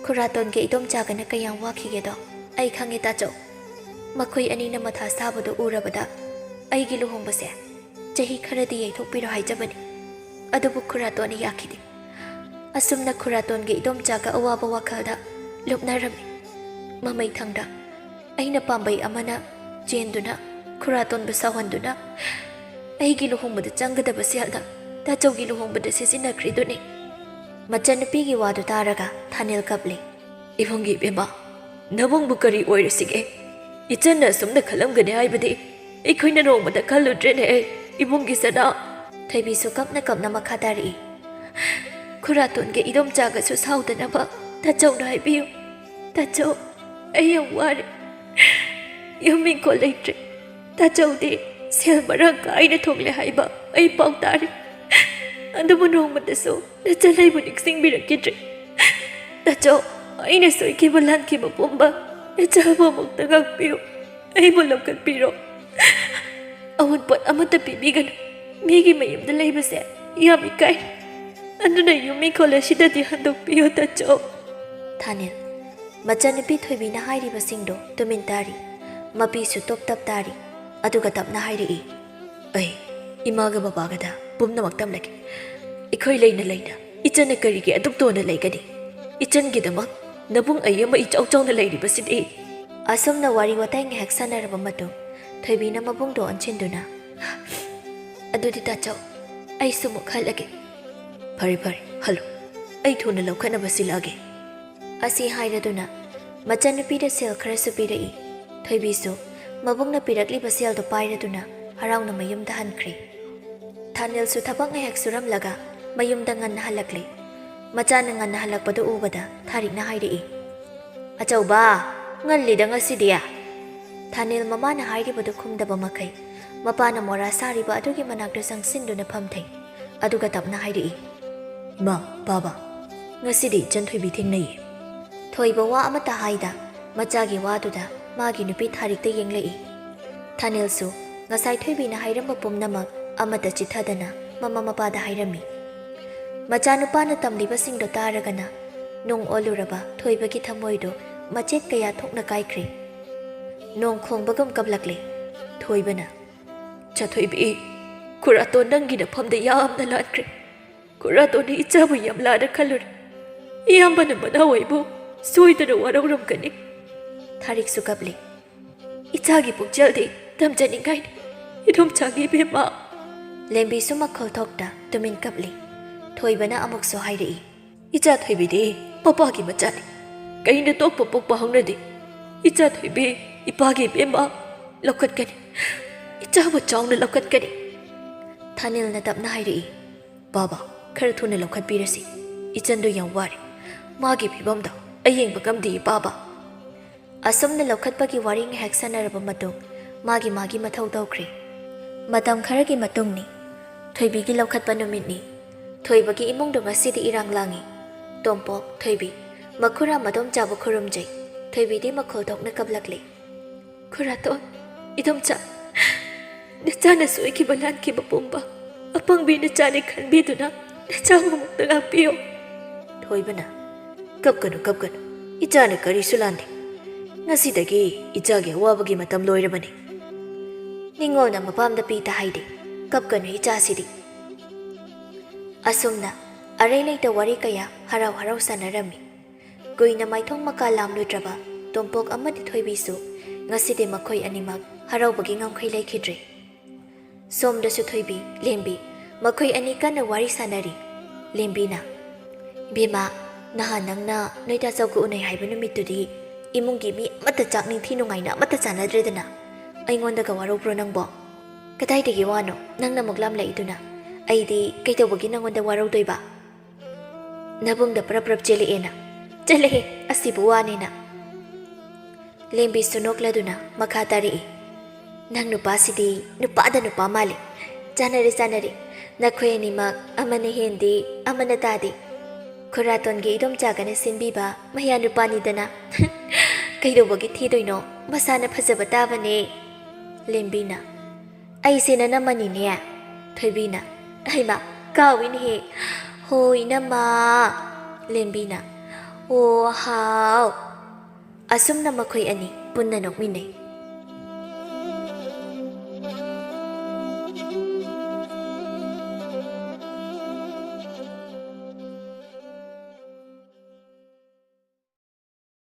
ꯈꯨꯔꯥꯇꯣꯟꯒ ꯏꯗꯣꯝꯆꯥꯒꯅ ꯀꯌꯥꯝ ꯋꯥꯈꯤꯒꯦꯗꯣ ꯑꯩ ꯈꯪꯉꯦ ꯇꯥꯆꯧ꯫ ꯃꯈꯣꯏ ꯑꯅꯤꯅ ꯃꯊꯥ ꯁꯥꯕꯗꯨ ꯎꯔꯕꯗ ꯑꯩꯒꯤ ꯂꯨꯍꯣꯡꯕꯁꯦ ꯆꯍꯤ ꯈꯔꯗꯤ ꯌꯩꯊꯣꯛꯄꯤꯔꯣ ꯍꯥꯏꯖꯕꯅꯤ꯫ ꯑꯗꯨꯕꯨ ꯈꯨꯔꯥꯇꯣꯟꯅ ꯌꯥꯈꯤꯗꯦ꯫ ꯑꯁꯨꯝꯅ ꯈꯨꯔꯥꯇꯣꯟꯒ ꯏꯗꯣꯝꯆꯥꯒ ꯑꯋꯥꯕ ꯋꯥꯈꯜꯗ ꯂꯨꯞꯅꯔꯝꯃꯤ꯫ ꯃꯃꯩ ꯊꯪꯗ ꯑꯩꯅ ꯄꯥꯝꯕꯩ ꯑꯃꯅ ꯆꯦꯟꯗꯨꯅ ꯈꯨꯔꯥꯇꯣꯟꯕꯨ ꯁꯥꯎꯍꯟꯗꯨꯅ ꯑꯩꯒꯤ ꯂꯨꯍꯣꯡꯕꯗ ꯆꯪꯒꯗꯕ ꯁꯦꯜꯗ ꯇꯥꯆꯧꯒꯤ ꯂꯨꯍꯣꯡꯕꯗ ꯁꯤꯖꯤꯟꯅꯈ꯭ꯔꯤꯗꯨꯅꯤ꯫ ꯃꯆꯟꯅꯨꯄꯤꯒꯤ ꯋꯥꯗꯨ ꯇꯥꯔꯒ ꯊꯥꯅꯦꯜ ꯀꯞꯂꯤ꯫ "ꯏꯕꯨꯡꯒꯤ ꯏꯕꯦꯝꯃ, ꯅꯕꯨꯡꯕꯨ ꯀꯔꯤ ꯑꯣꯏꯔꯁꯤꯒꯦ? ꯏꯆꯟꯅ ꯑꯁꯨꯝꯅ ꯈꯜꯂꯝꯒꯅꯤ ꯍꯥꯏꯕꯗꯤ ꯑꯩꯈꯣꯏꯅ ꯅꯣꯡꯃꯇ ꯈꯜꯂꯨꯗ꯭ꯔꯦꯅꯦ, ꯏꯕꯨꯡꯒꯤ ꯁꯅꯥ꯫" ꯊꯣꯏꯕꯤꯁꯨ ꯀꯞꯅ ꯀꯞꯅ ꯃꯈꯥ ꯇꯥꯔꯛꯏ꯫ "ꯈꯨꯔꯥꯇꯣꯟꯒ ꯏꯗꯣꯝꯆꯥꯒꯁꯨ ꯁꯥꯎꯗꯅꯕ ꯇꯥꯆꯧꯅ ꯍꯥꯏꯕꯤꯌꯨ꯫ ꯇꯥꯆꯧ, ꯑꯩ ꯌꯥꯝ ꯋꯥꯔꯦ꯫ ꯌꯨꯝ ꯏꯪꯈꯣꯜ ꯂꯩꯇ꯭ꯔꯦ꯫ ꯇꯥꯆꯧꯗꯤ ꯁꯦꯜ ꯃꯔꯥꯡ ꯀꯥꯏꯅ ꯊꯣꯛꯂꯦ ꯍꯥꯏꯕ ꯑꯩ ꯄꯥꯎ ꯇꯥꯔꯦ꯫ ꯑꯗꯨꯕꯨ ꯅꯣꯡꯃꯇꯁꯨ ꯅꯆꯜ ꯑꯩꯕꯨ ꯅꯤꯡꯁꯤꯡꯕꯤꯔꯛꯈꯤꯗ꯭ꯔꯦ꯫ ꯇꯥꯆꯧ, ꯑꯩꯅ ꯁꯣꯏꯈꯤꯕ ꯂꯥꯟꯈꯤꯕ ꯄꯨꯝꯕ "ꯏꯆꯥꯕꯨ ꯑꯃꯨꯛꯇ ꯉꯥꯛꯄꯤꯌꯨ, ꯑꯩꯕꯨ ꯂꯧꯈꯠꯄꯤꯔꯣ꯫ ꯑꯋꯨꯟꯄꯣꯠ ꯑꯃꯠꯇ ꯄꯤꯕꯤꯒꯅꯨ꯫ ꯃꯤꯒꯤ ꯃꯌꯨꯝꯗ ꯂꯩꯕꯁꯦ ꯌꯥꯝ ꯏꯀꯥꯏ꯫ ꯑꯗꯨꯅ ꯌꯨꯝ ꯏꯪꯈꯣꯜ ꯑꯁꯤꯗꯗꯤ ꯍꯟꯗꯣꯛꯄꯤꯌꯨ, ꯇꯥꯆꯧ"꯫ ꯊꯥꯅꯤꯜ, ꯃꯆꯥꯅꯨꯄꯤ ꯊꯣꯏꯕꯤꯅ ꯍꯥꯏꯔꯤꯕꯁꯤꯡꯗꯨ ꯇꯨꯃꯤꯟ ꯇꯥꯔꯤ꯫ ꯃꯄꯤꯁꯨ ꯇꯣꯞ ꯇꯞ ꯇꯥꯔꯤ꯫ ꯑꯗꯨꯒ ꯇꯞꯅ ꯍꯥꯏꯔꯛꯏ, "ꯑꯩ ꯏꯃꯥꯒ ꯕꯕꯥꯒꯗ ꯄꯨꯝꯅꯃꯛ ꯇꯝꯂꯒꯦ꯫ ꯑꯩꯈꯣꯏ ꯂꯩꯅ ꯂꯩꯅ ꯏꯆꯟꯅ ꯀꯔꯤꯒꯤ ꯑꯗꯨꯛ ꯇꯣꯟꯅ ꯂꯩꯒꯅꯤ? ꯏꯆꯟꯒꯤꯗꯃꯛ ꯅꯕꯨꯡ ꯑꯩ ꯑꯃ ꯏꯆꯥꯎ ꯆꯥꯎꯅ ꯂꯩꯔꯤꯕꯁꯤꯗꯤ"꯫ ꯑꯁꯨꯝꯅ ꯋꯥꯔꯤ ꯋꯥꯇꯥꯏ ꯉꯥꯏꯍꯥꯛ ꯁꯥꯟꯅꯔꯕ ꯃꯇꯨꯡ, ꯊꯣꯏꯕꯤꯅ ꯃꯕꯨꯡꯗꯣ ꯑꯣꯟꯁꯤꯟꯗꯨꯅ, "ꯑꯗꯨꯗꯤ ꯇꯥꯆꯧ, ꯑꯩꯁꯨ ꯑꯃꯨꯛ ꯍꯜꯂꯒꯦ"꯫ "ꯐꯔꯦ ꯐꯔꯦ, ꯍꯜꯂꯨ꯫ ꯑꯩ ꯊꯨꯅ ꯂꯧꯈꯠꯅꯕ ꯁꯤꯜꯂꯛꯑꯒꯦ"꯫ ꯑꯁꯤ ꯍꯥꯏꯔꯗꯨꯅ ꯃꯆꯟꯅꯨꯄꯤꯗ ꯁꯦꯜ ꯈꯔꯁꯨ ꯄꯤꯔꯛꯏ꯫ ꯊꯣꯏꯕꯤꯁꯨ ꯃꯕꯨꯡꯅ ꯄꯤꯔꯛꯂꯤꯕ ꯁꯦꯜꯗꯨ ꯄꯥꯏꯔꯗꯨꯅ ꯍꯔꯥꯎꯅ ꯃꯌꯨꯝꯗ ꯍꯟꯈ꯭ꯔꯦ꯫ ꯊꯥꯅꯤꯜꯁꯨ ꯊꯕꯛ ꯉꯥꯏꯍꯥꯛ ꯁꯨꯔꯝꯂꯒ ꯃꯌꯨꯝꯗ ꯉꯟꯅ ꯍꯜꯂꯛꯂꯦ꯫ ꯃꯆꯥꯅ ꯉꯟꯅ ꯍꯜꯂꯛꯄꯗꯨ ꯎꯕꯗ ꯊꯥꯔꯤꯛꯅ ꯍꯥꯏꯔꯛꯏ, "ꯑꯆꯧꯕ, ꯉꯜꯂꯤꯗ ꯉꯁꯤꯗꯤ"꯫ ꯊꯥꯅꯤꯜ ꯃꯃꯥꯅ ꯍꯥꯏꯔꯤꯕꯗꯨ ꯈꯨꯝꯗꯕ ꯃꯈꯩ ꯃꯄꯥꯅ ꯃꯣꯔꯥ ꯁꯥꯔꯤꯕ ꯑꯗꯨꯒꯤ ꯃꯅꯥꯛꯇ ꯆꯪꯁꯤꯟꯗꯨꯅ ꯐꯝꯊꯩ꯫ ꯑꯗꯨꯒ ꯇꯞꯅ ꯍꯥꯏꯔꯛꯏ, "ꯏꯃꯥ, ꯕꯥꯕꯥ, ꯉꯁꯤꯗꯤ ꯏꯆꯟ ꯊꯣꯏꯕꯤ ꯊꯦꯡꯅꯩꯌꯦ"꯫ ꯊꯣꯏꯕ ꯋꯥ ꯑꯃꯠꯇ ꯍꯥꯏꯗ ꯃꯆꯥꯒꯤ ꯋꯥꯗꯨꯗ ꯃꯥꯒꯤ ꯅꯨꯄꯤ ꯊꯥꯔꯤꯛꯇ ꯌꯦꯡꯂꯛꯏ꯫ ꯊꯥꯅꯤꯜꯁꯨ ꯉꯁꯥꯏ ꯊꯣꯏꯕꯤꯅ ꯍꯥꯏꯔꯝꯕ ꯄꯨꯝꯅꯃꯛ ꯑꯃꯠꯇ ꯆꯤꯠꯊꯗꯅ ꯃꯃꯥ ꯃꯄꯥꯗ ꯍꯥꯏꯔꯝꯃꯤ꯫ ꯃꯆꯥꯅꯨꯄꯥꯅ ꯇꯝꯂꯤꯕꯁꯤꯡꯗꯣ ꯇꯥꯔꯒꯅ ꯅꯨꯡ ꯑꯣꯜꯂꯨꯔꯕ ꯊꯣꯏꯕꯒꯤ ꯊꯃꯣꯏꯗꯣ ꯃꯆꯦꯠ ꯀꯌꯥ ꯊꯣꯛꯅ ꯀꯥꯏꯈ꯭ꯔꯦ꯫ ꯅꯣꯡ ꯈꯣꯡꯕꯒꯨꯝ ꯀꯞꯂꯛꯂꯦ꯫ ꯊꯣꯏꯕꯅ, "ꯆꯥꯊꯣꯏꯕꯤ, ꯈꯨꯔꯥꯇꯣꯟ ꯅꯪꯒꯤ ꯅꯐꯝꯗ ꯌꯥꯝꯅ ꯂꯥꯟꯈ꯭ꯔꯦ꯫ ꯈꯨꯔꯥꯇꯣꯟꯅ ꯏꯆꯥꯕꯨ ꯌꯥꯝ ꯂꯥꯟꯅ ꯈꯜꯂꯨꯔꯦ꯫ ꯏꯌꯥꯝꯕꯅ ꯃꯅꯥꯎ ꯑꯩꯕꯨ ꯁꯣꯏꯗꯅ ꯋꯥꯔꯧꯔꯝꯒꯅꯤ"꯫ ꯊꯥꯔꯤꯛꯁꯨ ꯀꯞꯂꯤ꯫ "ꯏꯆꯥꯒꯤ ꯄꯨꯛꯆꯦꯜꯗꯤ ꯇꯝꯖꯅꯤꯡꯉꯥꯏꯅꯤ, ꯏꯗꯣꯝꯆꯥꯒꯤ ꯏꯕꯦꯝꯃ"꯫ ꯂꯦꯝꯕꯤꯁꯨ ꯃꯈꯣꯜ ꯊꯣꯛꯇ ꯇꯨꯃꯤꯟ ꯀꯞꯂꯤ꯫ ꯊꯣꯏꯕꯅ ꯑꯃꯨꯛꯁꯨ ꯍꯥꯏꯔꯛꯏ, "ꯏꯆꯥ ꯊꯣꯏꯕꯤꯗꯤ ꯃꯄꯥꯒꯤ ꯃꯆꯥꯅꯤ꯫ ꯀꯩꯅ ꯇꯣꯛꯄ ꯄꯣꯛꯄ ꯍꯧꯅꯗꯦ꯫ ꯏꯆꯥ ꯊꯣꯏꯕꯤ ꯏꯄꯥꯒꯤ ꯏꯕꯦꯝꯃ ꯂꯧꯈꯠꯀꯅꯤ꯫ ꯏꯆꯥꯕꯨ ꯆꯥꯎꯅ ꯂꯧꯈꯠꯀꯅꯤ"꯫ ꯊꯥꯅꯤꯜꯅ ꯇꯞꯅ ꯍꯥꯏꯔꯛꯏ, "ꯕꯥꯕꯥ, ꯈꯔ ꯊꯨꯅ ꯂꯧꯈꯠꯄꯤꯔꯁꯤ꯫ ꯏꯆꯟꯗꯨ ꯌꯥꯝ ꯋꯥꯔꯦ꯫ ꯃꯥꯒꯤ ꯐꯤꯕꯝꯗꯣ ꯑꯩ ꯌꯦꯡꯕ ꯉꯝꯗꯦ, ꯕꯥꯕꯥ"꯫ ꯑꯁꯨꯝꯅ ꯂꯧꯈꯠꯄꯒꯤ ꯋꯥꯔꯤ ꯉꯥꯏꯍꯥꯛ ꯁꯥꯟꯅꯔꯕ ꯃꯇꯨꯡ ꯃꯥꯒꯤ ꯃꯥꯒꯤ ꯃꯊꯧ ꯇꯧꯈ꯭ꯔꯦ꯫ ꯃꯇꯝ ꯈꯔꯒꯤ ꯃꯇꯨꯡꯅꯤ꯫ ꯊꯣꯏꯕꯤꯒꯤ ꯂꯧꯈꯠꯄ ꯅꯨꯃꯤꯠꯅꯤ꯫ ꯊꯣꯏꯕꯒꯤ ꯏꯃꯨꯡꯗꯣ ꯉꯁꯤꯗꯤ ꯏꯔꯥꯡ ꯂꯥꯡꯏ꯫ ꯇꯣꯝꯄꯣꯛ, ꯊꯣꯏꯕꯤ, ꯃꯈꯨꯔꯥ ꯃꯗꯣꯝꯆꯥꯕꯨ ꯈꯨꯔꯨꯝꯖꯩ꯫ ꯊꯣꯏꯕꯤꯗꯤ ꯃꯈꯣꯜ ꯊꯣꯛꯅ ꯀꯞꯂꯛꯂꯦ꯫ "ꯈꯨꯔꯥꯇꯣꯟ, ꯏꯗꯣꯝꯆꯥ, ꯅꯆꯥꯅ ꯁꯣꯏꯈꯤꯕ ꯂꯥꯟꯈꯤꯕ ꯄꯨꯝꯕ ꯑꯄꯪꯕꯤ ꯅꯆꯥꯅꯤ ꯈꯟꯕꯤꯗꯨꯅ ꯅꯆꯥꯕꯨꯃꯛꯇ ꯉꯥꯛꯄꯤꯌꯨ꯫" ꯊꯣꯏꯕꯅ, "ꯀꯞꯀꯅꯨ, ꯀꯞꯀꯅꯨ꯫ ꯏꯆꯥꯅ ꯀꯔꯤꯁꯨ ꯂꯥꯟꯗꯦ꯫ ꯉꯁꯤꯗꯒꯤ ꯏꯆꯥꯒꯤ ꯑꯋꯥꯕꯒꯤ ꯃꯇꯝ ꯂꯣꯏꯔꯕꯅꯤ꯫" ꯅꯤꯡꯉꯣꯜꯅ ꯃꯄꯥꯝꯗ ꯄꯤꯇ ꯍꯥꯏꯗꯦ꯫ ꯀꯞꯀꯅꯨ ꯏꯆꯥꯁꯤꯗꯤ꯫ ꯑꯁꯨꯝꯅ ꯑꯔꯩ ꯂꯩꯇ ꯋꯥꯔꯤ ꯀꯌꯥ ꯍꯔꯥꯎ ꯍꯔꯥꯎ ꯁꯥꯟꯅꯔꯝꯃꯤ꯫ ꯀꯨꯏꯅ ꯃꯥꯏꯊꯣꯡ ꯃꯀꯥ ꯂꯥꯝꯂꯨꯗ꯭ꯔꯕ ꯇꯣꯝꯄꯣꯛ ꯑꯃꯗꯤ ꯊꯣꯏꯕꯤꯁꯨ ꯉꯁꯤꯗꯤ ꯃꯈꯣꯏ ꯑꯅꯤꯃꯛ ꯍꯔꯥꯎꯕꯒꯤ ꯉꯝꯈꯩ ꯂꯩꯈꯤꯗ꯭ꯔꯦ꯫ ꯁꯣꯝꯗꯁꯨ ꯊꯣꯏꯕꯤ, ꯂꯦꯝꯕꯤ ꯃꯈꯣꯏ ꯑꯅꯤ ꯀꯟꯅ ꯋꯥꯔꯤ ꯁꯥꯟꯅꯔꯤ꯫ ꯂꯦꯝꯕꯤꯅ, "ꯏꯕꯦꯝꯃ, ꯅꯍꯥꯟ ꯅꯪꯅ ꯅꯣꯏ ꯇꯥꯆꯧꯒ ꯎꯅꯩ ꯍꯥꯏꯕ ꯅꯨꯃꯤꯠꯇꯨꯗꯤ ꯏꯃꯨꯡꯒꯤ ꯃꯤ ꯑꯃꯠꯇ ꯆꯥꯛ ꯅꯤꯡꯊꯤ ꯅꯨꯡꯉꯥꯏꯅ ꯑꯃꯠꯇ ꯆꯥꯟꯅꯗ꯭ꯔꯦꯗꯅ꯫ ꯑꯩꯉꯣꯟꯗꯒ ꯋꯥꯔꯧꯕ꯭ꯔꯣ ꯅꯪꯕꯣ?" "ꯀꯗꯥꯏꯗꯒꯤ ꯋꯥꯅꯣ? ꯅꯪꯅ ꯑꯃꯨꯛ ꯂꯥꯝꯂꯛꯏꯗꯨꯅ꯫ ꯑꯩꯗꯤ ꯀꯩꯗꯧꯕꯒꯤ ꯅꯪꯉꯣꯟꯗ ꯋꯥꯔꯧꯗꯣꯏꯕ? ꯅꯕꯨꯡꯗ ꯄ꯭ꯔꯞ ꯄ꯭ꯔꯞ ꯆꯦꯜꯂꯛꯑꯦꯅ꯫" "ꯆꯠꯂꯍꯦ, ꯑꯁꯤꯕꯨ ꯋꯥꯅꯦꯅ꯫" ꯂꯦꯝꯕꯤꯁꯨ ꯅꯣꯛꯂꯗꯨꯅ ꯃꯈꯥ ꯇꯥꯔꯛꯏ, "ꯅꯪ ꯅꯨꯄꯥꯁꯤꯗꯤ ꯅꯨꯄꯥꯗ ꯅꯨꯄꯥ ꯃꯥꯜꯂꯤ꯫ ꯆꯥꯟꯅꯔꯦ, ꯆꯥꯟꯅꯔꯦ꯫ ꯅꯈꯣꯏ ꯑꯅꯤꯃꯛ ꯑꯃꯅ ꯍꯦꯟꯗꯦ, ꯑꯃꯅ ꯇꯥꯗꯦ꯫ ꯈꯨꯔꯥꯇꯣꯟꯒꯤ ꯏꯗꯣꯝꯆꯥꯒꯅ ꯁꯤꯟꯕꯤꯕ ꯃꯌꯥ ꯅꯨꯄꯥꯅꯤꯗꯅ꯫ ꯀꯩꯗꯧꯕꯒꯤ ꯊꯤꯗꯣꯏꯅꯣ? ꯃꯁꯥꯅ ꯐꯖꯕ ꯇꯥꯕꯅꯦ꯫" ꯂꯦꯝꯕꯤꯅ, "ꯑꯩꯁꯦ ꯅꯅꯝꯃꯅꯤꯅꯦ꯫" ꯊꯣꯏꯕꯤꯅ, "ꯍꯩꯃꯥ, ꯀꯥꯎꯏꯅꯦꯍꯦ꯫ ꯍꯣ, ꯏꯅꯝꯃ꯫" ꯂꯦꯝꯕꯤꯅ, "ꯑꯣ, ꯍꯥꯎ꯫" ꯑꯁꯨꯝꯅ ꯃꯈꯣꯏ ꯑꯅꯤ ꯄꯨꯟꯅ ꯅꯣꯛꯃꯤꯟꯅꯩ꯫